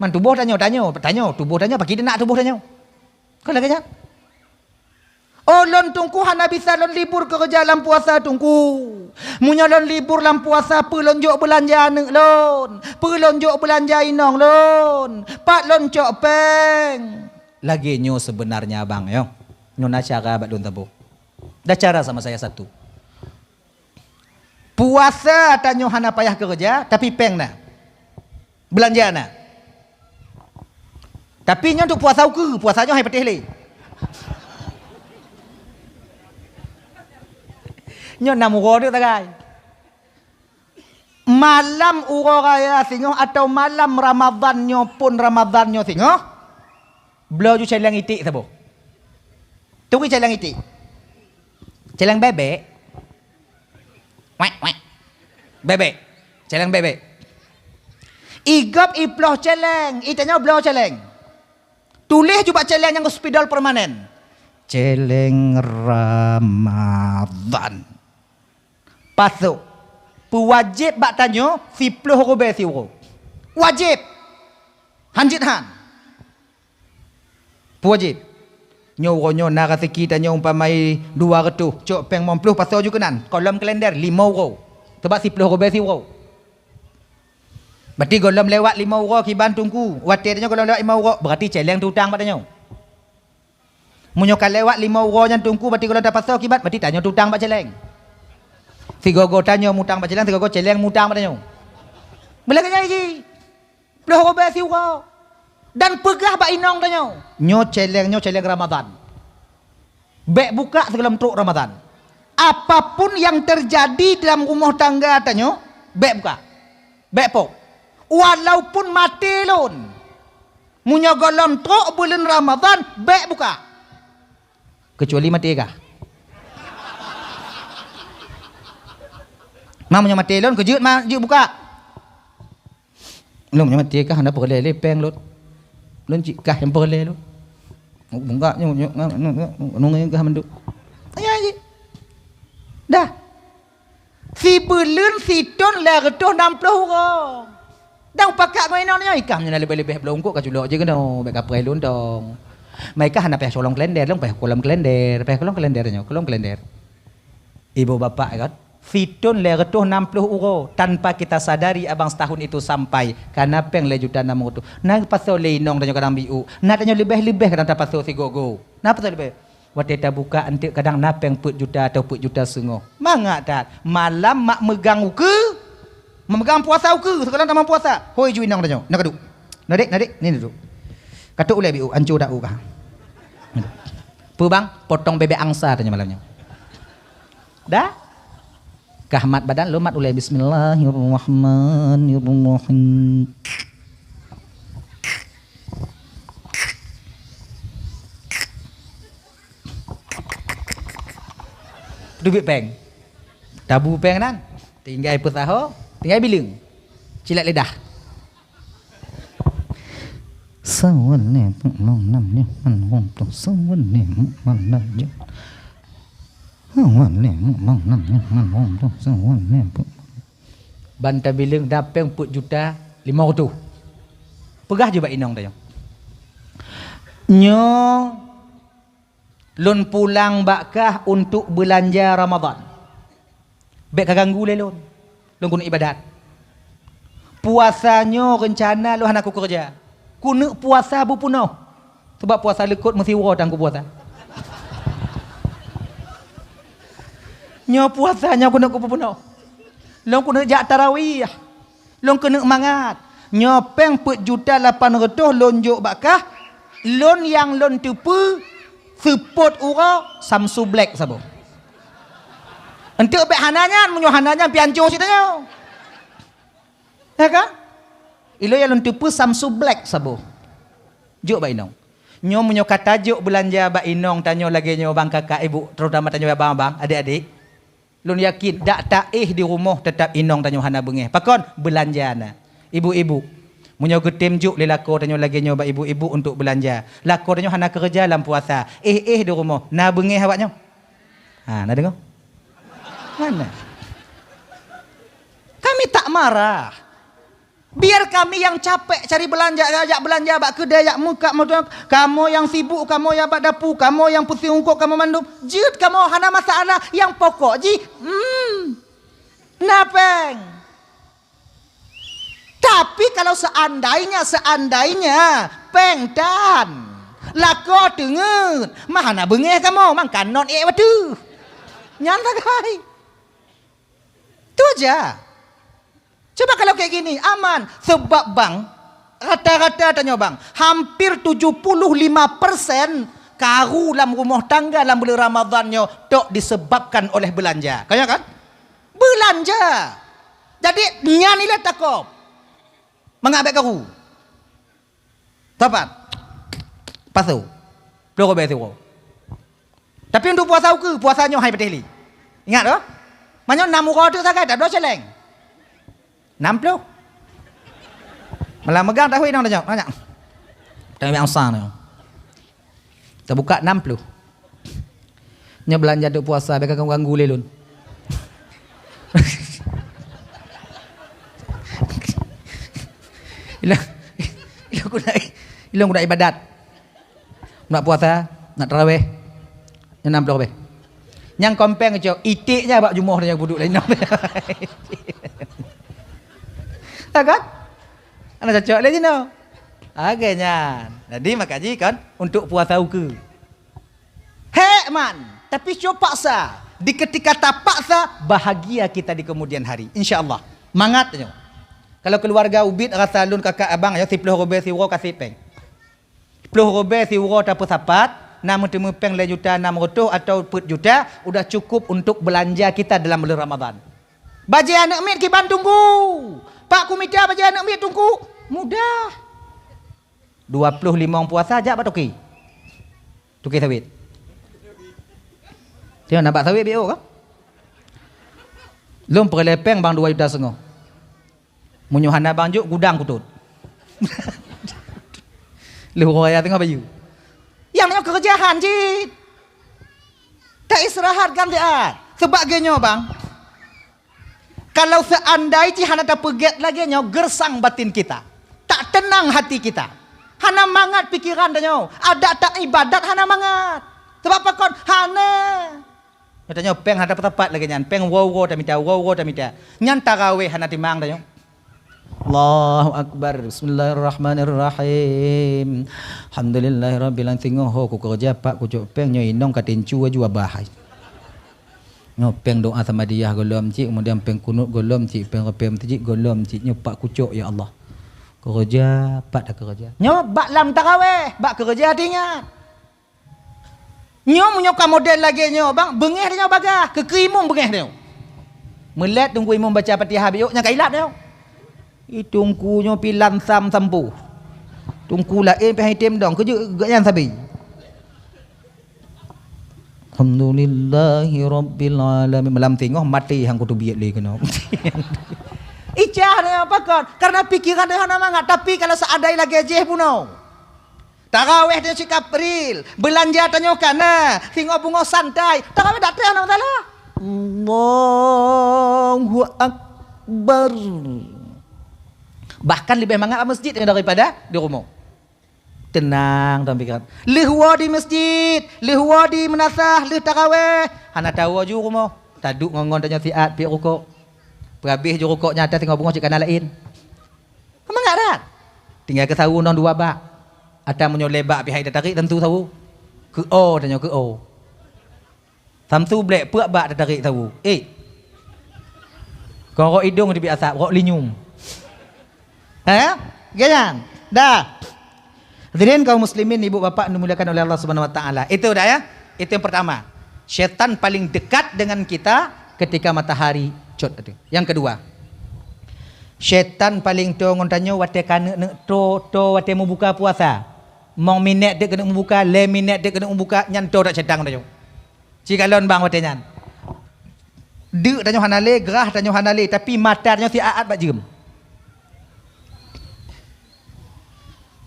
Man tuboh tanyoe, tanyoe, tanyoe, tuboh tanyoe, pakri teunak tuboh tanyoe. Kon lagée nyan. Oh, lôn Teungku hana bisa lôn libur keureuja lam puasa, Teungku. Meunyoe lôn libur lam puasa, peue lôn jok beulanja aneuk lôn? Peue lôn jok beulanja inong lôn? Pat lôn cok péng? Lagée nyoe seubeunarnya, abang, nyoe. Nyoe na cara bak lôn saboh. Ada cara sama saya satu. Puasa tanyoe hana payah keureuja, tapi péng na. Beulanja na. Tapi nyoe untuk puasa ukeue, puasa nyoe hai patéh lé. Nyoe nam uroe tu tagai. Malam uroe raya singoh atau malam Ramadhan nyoe pun Ramadhan nyoe singoh, bloe ju céléng iték saboh. Turi céléng iték. Céléng bebek. Wek, wek. Bebek. Céléng bebek. Igop iploh céléng, itanyoe bloe céléng. Tuléh ju bak céléng nyang spidol permanen. Céléng Ramadhan. Pasoe. Peuwajéb bak tanyoe siploh rubée siuroe. Wajéb. Hanjeuet han. Peuwajéb. Nyoe uroe nyoe na raseuki tanyoe umpamai dua reutôh, cok péng limong ploh pasoe ju keunan, kolom kalender limong uroe. Sabab siploh rubée siuroe. Berarti gohlom lewat limong uroe kiban Teungku. Watée tanyoe gohlom lewat limong uroe, berarti céléng teutang bak tanyoe. Meunyoe ka lewat limong uroe nyan Teungku, berarti gohlom tapasoe kiban, berarti tanyoe teutang bak céléng. Sigoe-goe tanyoe mutang bak céléng, sigoe-goe céléng mutang bak tanyoe. Beulagée nyan jih. Ploh rubée siuroe. Dan peugah bak inong tanyoe, nyoe céléng, nyoe céléng Ramadhan. Bék buka sigohlom trok Ramadhan. Apapun yang terjadi dalam rumoh tangga tanyoe, bék buka. Bék pok. Walaupun maté lôn, meunyoe gohlom trok buleuen Ramadhan, bék buka. Keucuali maté kah. Ma meunyoe maté lôn, keujeuet ma jeuet buka. Lôn nyoe maté kah hana peureulée lé péng lôn. Lôn cit kah nyang peureulée lôn. Bungkak nyoe, nyoe, nyoe, nyoe, nyoe, nyoe kah mandum. Ayah jih. Dah. Sibuleuen sithon lhée reutôh nam ploh uroe. Dan pakat ngon inong nyoe, ikah meunyoe na leubeh-leubeh bloe eungkôt ka culok jih keunoe, bék kapreh lôn dong. Ma ikah hana payah kolom kalender, lôn payah kolom kalender, payah kolom kalender nyoe, kolom kalender. Ibu bapak kan? Sithon lhée reutôh nam ploh uroe, tanpa kita sadari abang setahun itu sampai, ka na péng lhée juta nam reutôh. Na pasoe lé inong tanyoe kadang biu, na tanyoe leubeh-leubeh kadang tapasoe sigoe-goe. Na pasoe leubeh? Watée tabuka eunteuk kadang na péng peuet juta atawa peuet juta seungoh. Mangat that, malam mak meugang ukeue, meumeugang puasa ukeue, sigohlom tamong puasa. Hôi ju inong tanyoe, na kaduek. Na dek, na dek, ni duek. Katuk ulée biu, anco dak u kah. Peue bang, potong bebek angsa tanyoe malam nyoe. Dah? Kah mat badan, lôn mat ulée, bismillahirrahmanirrahim. Teubiet péng. Tabu péng nan. Tinggai peusaho, tinggai bileueng. Cilet lidah. Sawan lé peuet limong nam nyoe man wong tueng, sawan lé peuet limong nam nyoe. Sawan lé peuet limong nam nyoe man wong tueng, sawan lé peuet. Ban tabileueng na péng peuet juta limong reutôh. Peugah ju bak inong tanyoe, nyoe lôn pulang bak kah untuk beulanja Ramadhan. Bék kaganggu lé lôn. Lôn keuneuk iébadat. Puasa nyoe reuncana lôn hana kukeureuja. Keuneuk puasa beupeunoh. Sabab puasa leukot meusiuroe tan kupuasa. Nyoe puasa nyoe keuneuk kupeupeunoh. Lôn keuneuk jak tarawih. Lôn keuneuk mangat. Nyoe péng peuet juta lapan reutôh lôn jok bak kah, lôn nyang lôn teupeue seupôt uroe Samsu Black saboh. Eunteuk bék hana nyan, meunyoe hana nyan pih anco sitanyoe. Ya kan? Ilôn nyang lôn teupeue Samsu Black saboh. Jok bak inong. Nyoe meunyoe ka tajok beulanja bak inong tanyoe lagée nyoe bang kakak ibu, terutama tanyoe abang-abang, adék-adék. Lôn yakin dak taéh di rumoh teutap inong tanyoe hana beungéh. Pakon? Beulanja na. Ibu-ibu, meunyoe geutem jok lé lakoe tanyoe lagée nyoe bak ibu-ibu untuk beulanja. Lakoe tanyoe hana keureuja lam puasa. Éh-éh di rumoh, na beungéh awak nyoe? Ha, na deungoe? Hana. Kami tak marah. Biar kami yang capek cari belanja, jak belanja bak keudè, jak meukat moto, kamoe yang sibuk, kamoe yang bak dapu, kamoe yang pusing ungkot, kamoe mandum. Jeuet kamoe hana masalah, yang pokok jih, hmm, na péng. Tapi kalau seandainya, seandainya péng tan lakoe teungeut, mah hana beungéh kamoe, mangkanon ék watèe. Nyan sagai. Tu aja. Coba kalau kayak gini, aman. Sebab bang, rata-rata tanyoe bang, hampir tujuh puluh lima persen karu lam rumoh tangga lam buleuen Ramadhan nyoe tok disebabkan oleh belanja. Kaya kan? Belanja. Jadi, nyan ilèe takop. Mangat bèk karu. Sapat. Pasoe. Ploh ribèe siuroe. Tapi untuk puasa ukeue, puasa nyoe hai patéh lé. Ingat oh. Meunyoe nam uroe teuk sagai, tabloe céléng. Nam ploh. Malah meugang tahui nang tanyong, nanya. Tanyong biasa nyoe. Tabuka nam ploh. Nyoe beulanja untuk puasa, bèk ka ganggu lé lôn. Ilôn, ilôn guna, ilôn guna ibadat. Nak puasa, nak tarawih. Nyan nam ploh bèe. Nyang kon péng cok, iték nyan bak jumoh nyan peuduek laén. Ya kan? Hana cocok lé jinoe. Oke nyan. Jadi maka ji kan untuk puasa ukeue. Hék man, tapi cok paksa. Di ketika tapaksa, bahagia kita di kemudian hari. Insya Allah. Mangat nyoe. Kalau keluarga ubit rasa lôn kakak abang ya, siploh ribèe siuroe kasép péng. Ploh ribèe siuroe tapeusapat, na meuteumé péng lhèe juta nam reutôh atawa peuet juta, udah cukup untuk belanja kita dalam buleuen Ramadhan. Bajèe aneuk miet kiban teungku. Pak ku mita bajèe aneuk miet teungku. Mudah. Dua ploh limong puasa jak bak toke. Toke sawét. Tengok nampak sawét biôh kan? Lôn peureulèe péng bang dua juta setengah. Meunyoe hana bang jok, gudang kutot. Lheuh raya teungoh bayeue. Nyang nyoe keureujahan cit. Tak istirahat kan dia. Sebab geuh nyoe bang. Kalau seandai jih hana tapeugèt lagèe nyoe, gersang batin kita. Tak tenang hati kita. Hana mangat pikiran tanyoe. Adak tak ibadat hana mangat. Sebab pakon? Hana. Tanyoe péng hana tapeusapat lagèe nyan, péng uroe-uroe tamita, uroe-uroe tamita. Nyan tarawih hana timang tanyoe. Allahu Akbar. Bismillahirrahmanirrahim. Alhamdulillahirabbil alamin. Singoh ho kukeureuja, Pak, kucok péng nyoe inong ka tincu aju abah hai. Nyoe péng doa samadiyah gohlom cit, kemudian péng kunut gohlom cit, péng reupèe meuseujid gohlom cit, nyoe Pak kucok ya Allah. Keureuja, Pak takeureuja. Nyoe bak lam tarawih, bak keureuja teuingat. Nyoe meunyoe ka model lagèe nyoe, bang, beungèh tanyoe bagaih, keu keu imum beungèh tanyoe. Meulét teungku imum baca Fatihah biôh, nyang ka ilap tanyoe. Ih, teungku nyoe pih lansam sampôh. Teungku laén pih han item dong, keujeuet geuh nyan sabe. Alhamdulillahirabbil alamin. Malam singoh maté han kuteubiet lé keunoe. Icah tanyoe pakon, karena pikiran tanyoe hana mangat, tapi kalau seandai lagèe jih bunoe. Tarawih tanyoe cit ka pril, beulanja tanyoe ka na, singoh beungoh santai, tarawih dak trép hana masalah. Allahu Akbar. Bahkan leubeh mangat bak meuseujid daripada di rumoh. Teunang dalam pikiran. Lheuh woe di meuseujid, lheuh woe di meunasah, lheuh tarawih, hana tawoe ju rumoh. Taduek ngon-ngon tanyoe siat piep rukok. Peuhabéh ju rukok nyan ata singoh beungoh cit ka na laén. Mangat that. Tinggai keu sawo nong dua bak. Ata meunyoe lé bak pih hai tatarék samsu sawo. Keu o tanyoe keu o. Samsu blék peuet bak tatarék sawo. Eh. Kon rok idong teubiet asap, rok linyum. Eh? Geuyan. Dah. Hadirin kaum muslimin, ibu bapak yang dimuliakan oleh Allah Subhanahu wa taala. Itu dah ya. Itu yang pertama. Syaitan paling dekat dengan kita ketika matahari cot tadi. Yang kedua, syaitan paling toe ngon tanyoe watèe ka neuk-neuk toe, toe watèe meubuka puasa. Mong minèt deuek keuneuk meubuka, lhèe minèt deuek keuneuk meubuka, nyan toe that syaitan ngon tanyoe. Ci kalon bang watèe nyan. Deuk tanyoe hana lé, grah tanyoe hana lé, tapi mata tanyoe siat-at bak jeuem.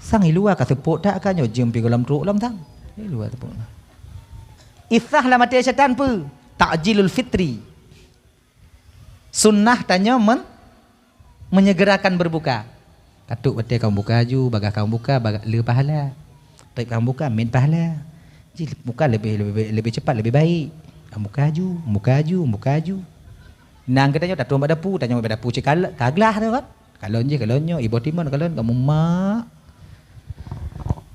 Sang i luwa ka seupôt that ka nyoe jeuem pih gohlom trok lom sang. I luwa seupôt. Isah lam até syaitan peue? Ta'jilul fitri. Sunnah tanyoe men-, menyegerakan berbuka. Ka trok watèe kamoe buka laju, bagaih kamoe buka, baga-, le pahala. Trép kamoe buka, mien pahala. Jih buka leubeh, leubeh, leubeh cepat, leubeh baik. Kamoe buka laju, buka laju, buka laju. Nang geutanyoe tatong bak dapu, tanyoe bak dapu cit kal-, ka glah tu kan. Kalon jih, kalon nyoe, iboh timon, kalon kamoe mak.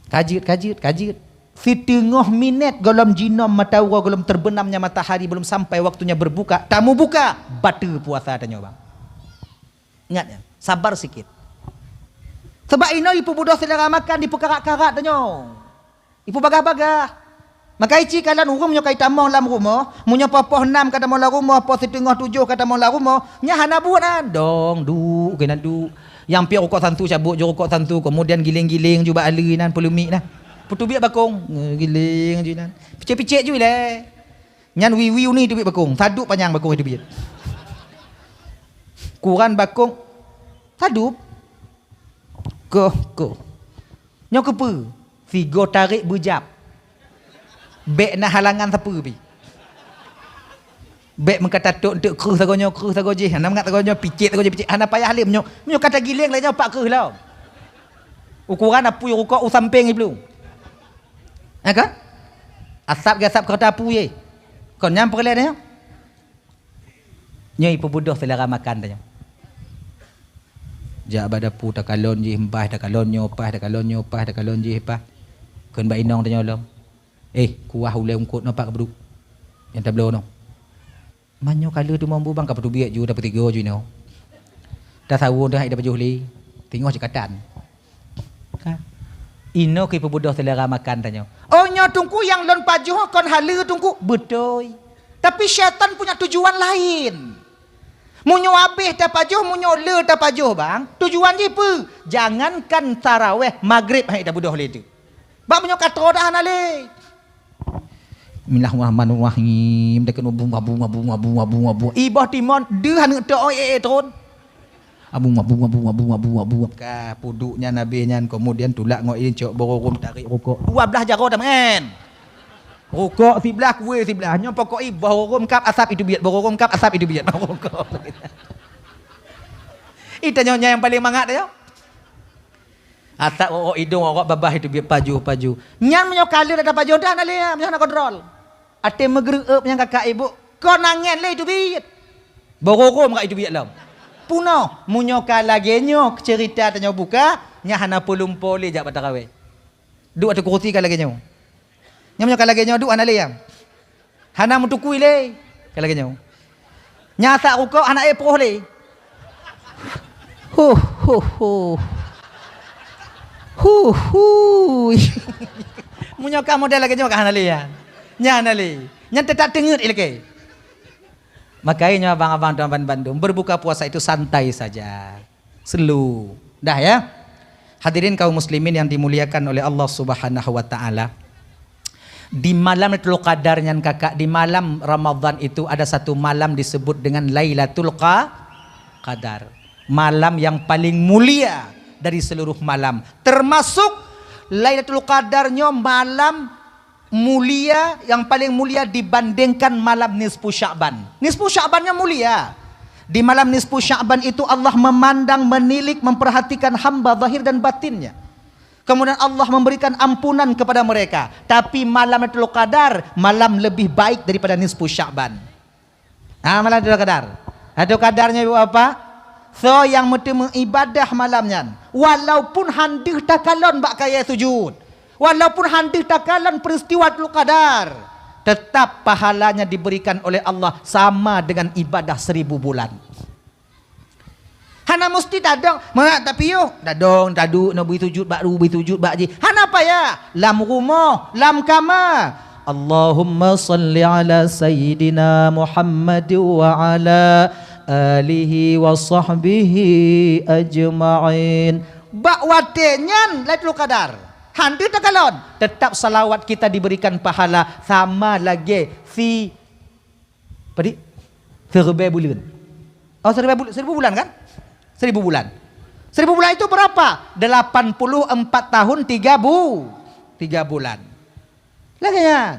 Ka jeuet, ka jeuet, ka jeuet. Siteungoh minét gohlom jinom mata uroe, gohlom terbenamnya matahari, belum sampai waktunya berbuka, tamubuka, bateue puasa tanyoe, bang. Ingat ya, sabar sikit. Sabab inoe ipeubeudôh seulera makan, ipeukarat-karat tanyoe. Ipeubagaih-bagaih. Maka ici kalon ureueng meunyoe ka itamong lam rumoh, meunyoe poh-poh nam ka tamong lam rumoh, poh siteungoh tujoh ka tamong lam rumoh, nyan hana buet nyan. Dong, duek keunan duek. Nyang piep rukok santu cabot ju rukok santu, kemudian giléng-giléng ju bak aleue nyan, peuleumiek nyan. Peuteubiet bakong, eh, giléng ju nyan. Picék-picék ju ilèe. Nyan wiwi uni teubiet bakong, sadup panyang bakong teubiet. Ukuran bakong sadup. Koh, koh. Nyoe keupeue? Sigoe tarék beujab. Bèk na halangan sapeue pih. Bèk meukatatôk eunteuk kreueh sagoe nyoe, kreueh sagoe jih. Hana mangat sagoe nyoe, picék sagoe jih, picék. Hana payah lé, meunyoe, meunyoe ka tagileng lagèe nyoe pat kreueh lom. Ukuran apui rukok u sampéng jiplueng. Ha kan? Asap geuasap keurata apui jih. Kon nyan peureulèe nyoe. Nyoe ipeubeudôh seulera makan tanyoe. Jak bak dapu takalon jih, paih takalon nyoe, paih takalon nyoe, paih takalon jih, paih. Kheun bak inong tanyoe lom. Eh, kuah ulèe eungkôt nyoe pat keubeudôh. Nyang tabloe nyoe. Man nyoe ka lheueh teumambu bang, ka peuteubiet ju, tapeutigoe ju inoe. Tasawôn teuh hai tapajoh lé. Teungoh jikatan. Ka. Inoe keu ipeubeudôh seulera makan tanyoe. Oh, nyoe Teungku nyang lôn pajoh kon haleue Teungku. Beutôi. Tapi syaitan punya tujuan laén. Meunyoe habéh tapajoh, meunyoe le tapajoh, bang, tujuan jih peue? Jangankan taraweh, magrib hai tabeudôh lé teuk. Bak meunyoe ka troe dah hana lé. Bismillahirrahmanirrahim. Deukeu abu, abu, abu, abu, abu, abu. Iboh timon, deuh aneuk tok, oi, eh, eh, tron. Abu, abu, abu, abu, abu, abu. Ka puduk nyan habéh nyan, kemudian tulak ngon idin cok bororôm tarék rukok. Dua blah jaroe tameu'en. Rukok siblah, kué siblah. Nyoe pokok iboh bororôm kap asap iteubiet, bororôm kap asap iteubiet. Rukok. Itanyoe nyang paléng mangat tanyoe. Asap rokok idong, rokok babah iteubiet pajoh-pajoh. Nyan meunyoe ka lheueh tapajoh dah hana lé, meunyoe hana kontrol. Até meugeureuep nyang kakak ibu, kon angén lé iteubiet. Bororôm ka iteubiet lom. Punoh, meunyoe ka lagèe nyoe ceurita tanyoe buka, nyan hana peulumpo lé jak bak taraweh. Duek ateueh kurusi ka lagèe nyoe. Nyan meunyoe ka lagèe nyoe duek hana lé nyang. Hana meutukui lé. Ka lagèe nyoe. Nyan asap rukok hana éh proh lé. Huh, huh, huh. Huh, huh. Meunyoe ka model lagèe nyoe ka hana lé nyan. Nyan hana lé. Nyan teutap teungeut ilakèe. Makanya abang-abang dan bandum, berbuka puasa itu santai saja. Slow. Dah ya. Hadirin kaum muslimin yang dimuliakan oleh Allah Subhanahu wa taala. Di malam Lailatul Qadar nyan kakak, di malam Ramadan itu ada satu malam disebut dengan Lailatul Qa-, Qadar. Malam yang paling mulia dari seluruh malam. Termasuk Lailatul Qadar nyoe malam mulia, yang paling mulia dibandingkan malam nisfu Sya'ban. Nisfu Sya'ban yang mulia. Di malam nisfu Sya'ban itu Allah memandang, menilik, memperhatikan hamba zahir dan batinnya. Kemudian Allah memberikan ampunan kepada mereka. Tapi malam Lailatul Qadar, malam lebih baik daripada nisfu Sya'ban. Ha, malam Lailatul Qadar. Lailatul Qadar nyoe ibu bapa, soe nyang meuteumé ibadah malam nyan, walaupun han deuh takalon bak kayèe sujud, walaupun han deuh takalon peristiwa Lailatul Qadar, tetap pahalanya diberikan oleh Allah sama dengan ibadah seribu bulan. Hana musti tadong, mangat tapiôh, tadong, taduek, na bri sujud bak ru, bri sujud bak jih. Hana payah, lam rumoh, lam kama. Allahumma salli ala sayyidina Muhammad wa ala alihi wa sahbihi ajma'in. Bak watèe nyan Lailatul Qadar. Han deuh takalon, tetap salawat kita diberikan pahala sama lagèe si Padum? Siribèe buleuen. Oh, siribèe bul-, seribu bulan kan? Seribu bulan. Seribu bulan itu berapa? Delapan puluh empat tahun tiga bu-, tiga bulan. Lagèe nyan.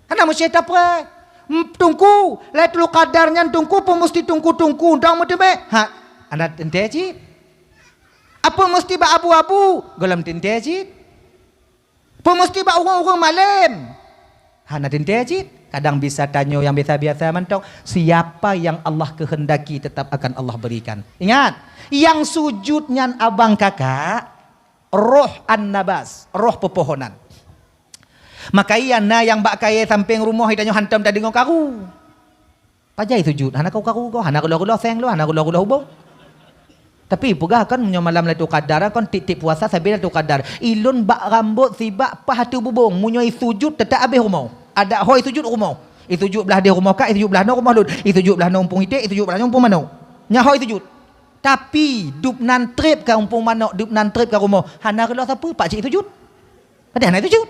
Hana meusti tapreh. Em, Teungku, Lailatul Qadar nyan Teungku, peue meusti Teungku, Teungku, dong meuteumé. Ha, anda teuntèe cit. Apa meusti bak abu-abu? Gohlom teuntèe cit. Apa meusti bak ureueng-ureueng malém? Hana teuntèe cit. Kadang bisa tanyoe nyang biasa-biasa mantong, siapa yang Allah kehendaki tetap akan Allah berikan. Ingat, nyang sujud nyan abang kakak, roh an-nabas, roh peupohonan. Maka iya na nyang bak kayèe sampéng rumoh, tanyoe hantom tadeungoe karu. Pajan sujud, hana karu-karu goe, hana reuloh-reuloh seng lôn, hana reuloh-reuloh ubông. Tapi peugah kan, meunyoe malam Lailatul Qadar, kan tiep-tiep puasa sabe Lailatul Qadar. Ilôn bak rambôt sibak paih ateueh bubông, meunyoe sujud teutap abéh rumoh. Adak ho sujud rumoh. Sujud blah deh rumoh kak, sujud blah noe rumoh lôn, sujud blah noe umpung iték, sujud blah noe umpung manok. Nyan ho sujud. Tapi dub nan trép ka umpung manok, dub nan trép ka rumoh, hana reuloh sapeue, pakcik sujud. Padahai hana sujud.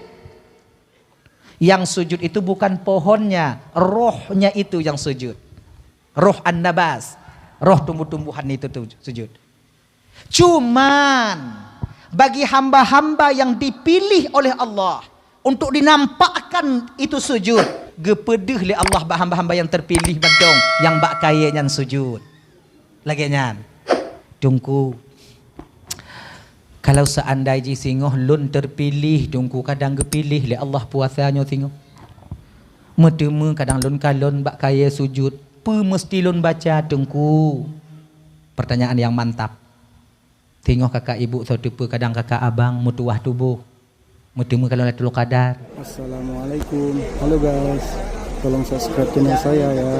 Yang sujud itu bukan pohonnya, rohnya itu yang sujud. Roh an-nabas, roh tumbuh-tumbuhan itu tu sujud. Cuman, bagi hamba-hamba yang dipilih oleh Allah untuk dinampakkan itu sujud, geupeudeuh lé Allah bak hamba-hamba yang terpilih mantong nyang bak kayèe nyan sujud. Lagèe nyan. Teungku, kalau seandai jih singoh lôn terpilih, Teungku, kadang geupiléh lé Allah puasa nyoe singoh. Meuteumé kadang lôn kalon bak kayèe sujud, peue meusti lôn baca, Teungku? Pertanyaan yang mantap. Singoh kakak ibu soe teupeue, kadang kakak abang meutuwah tuboh. Meuteumé kalon Lailatul Qadar. Assalamualaikum. Halo guys. Tolong subscribe channel saya ya.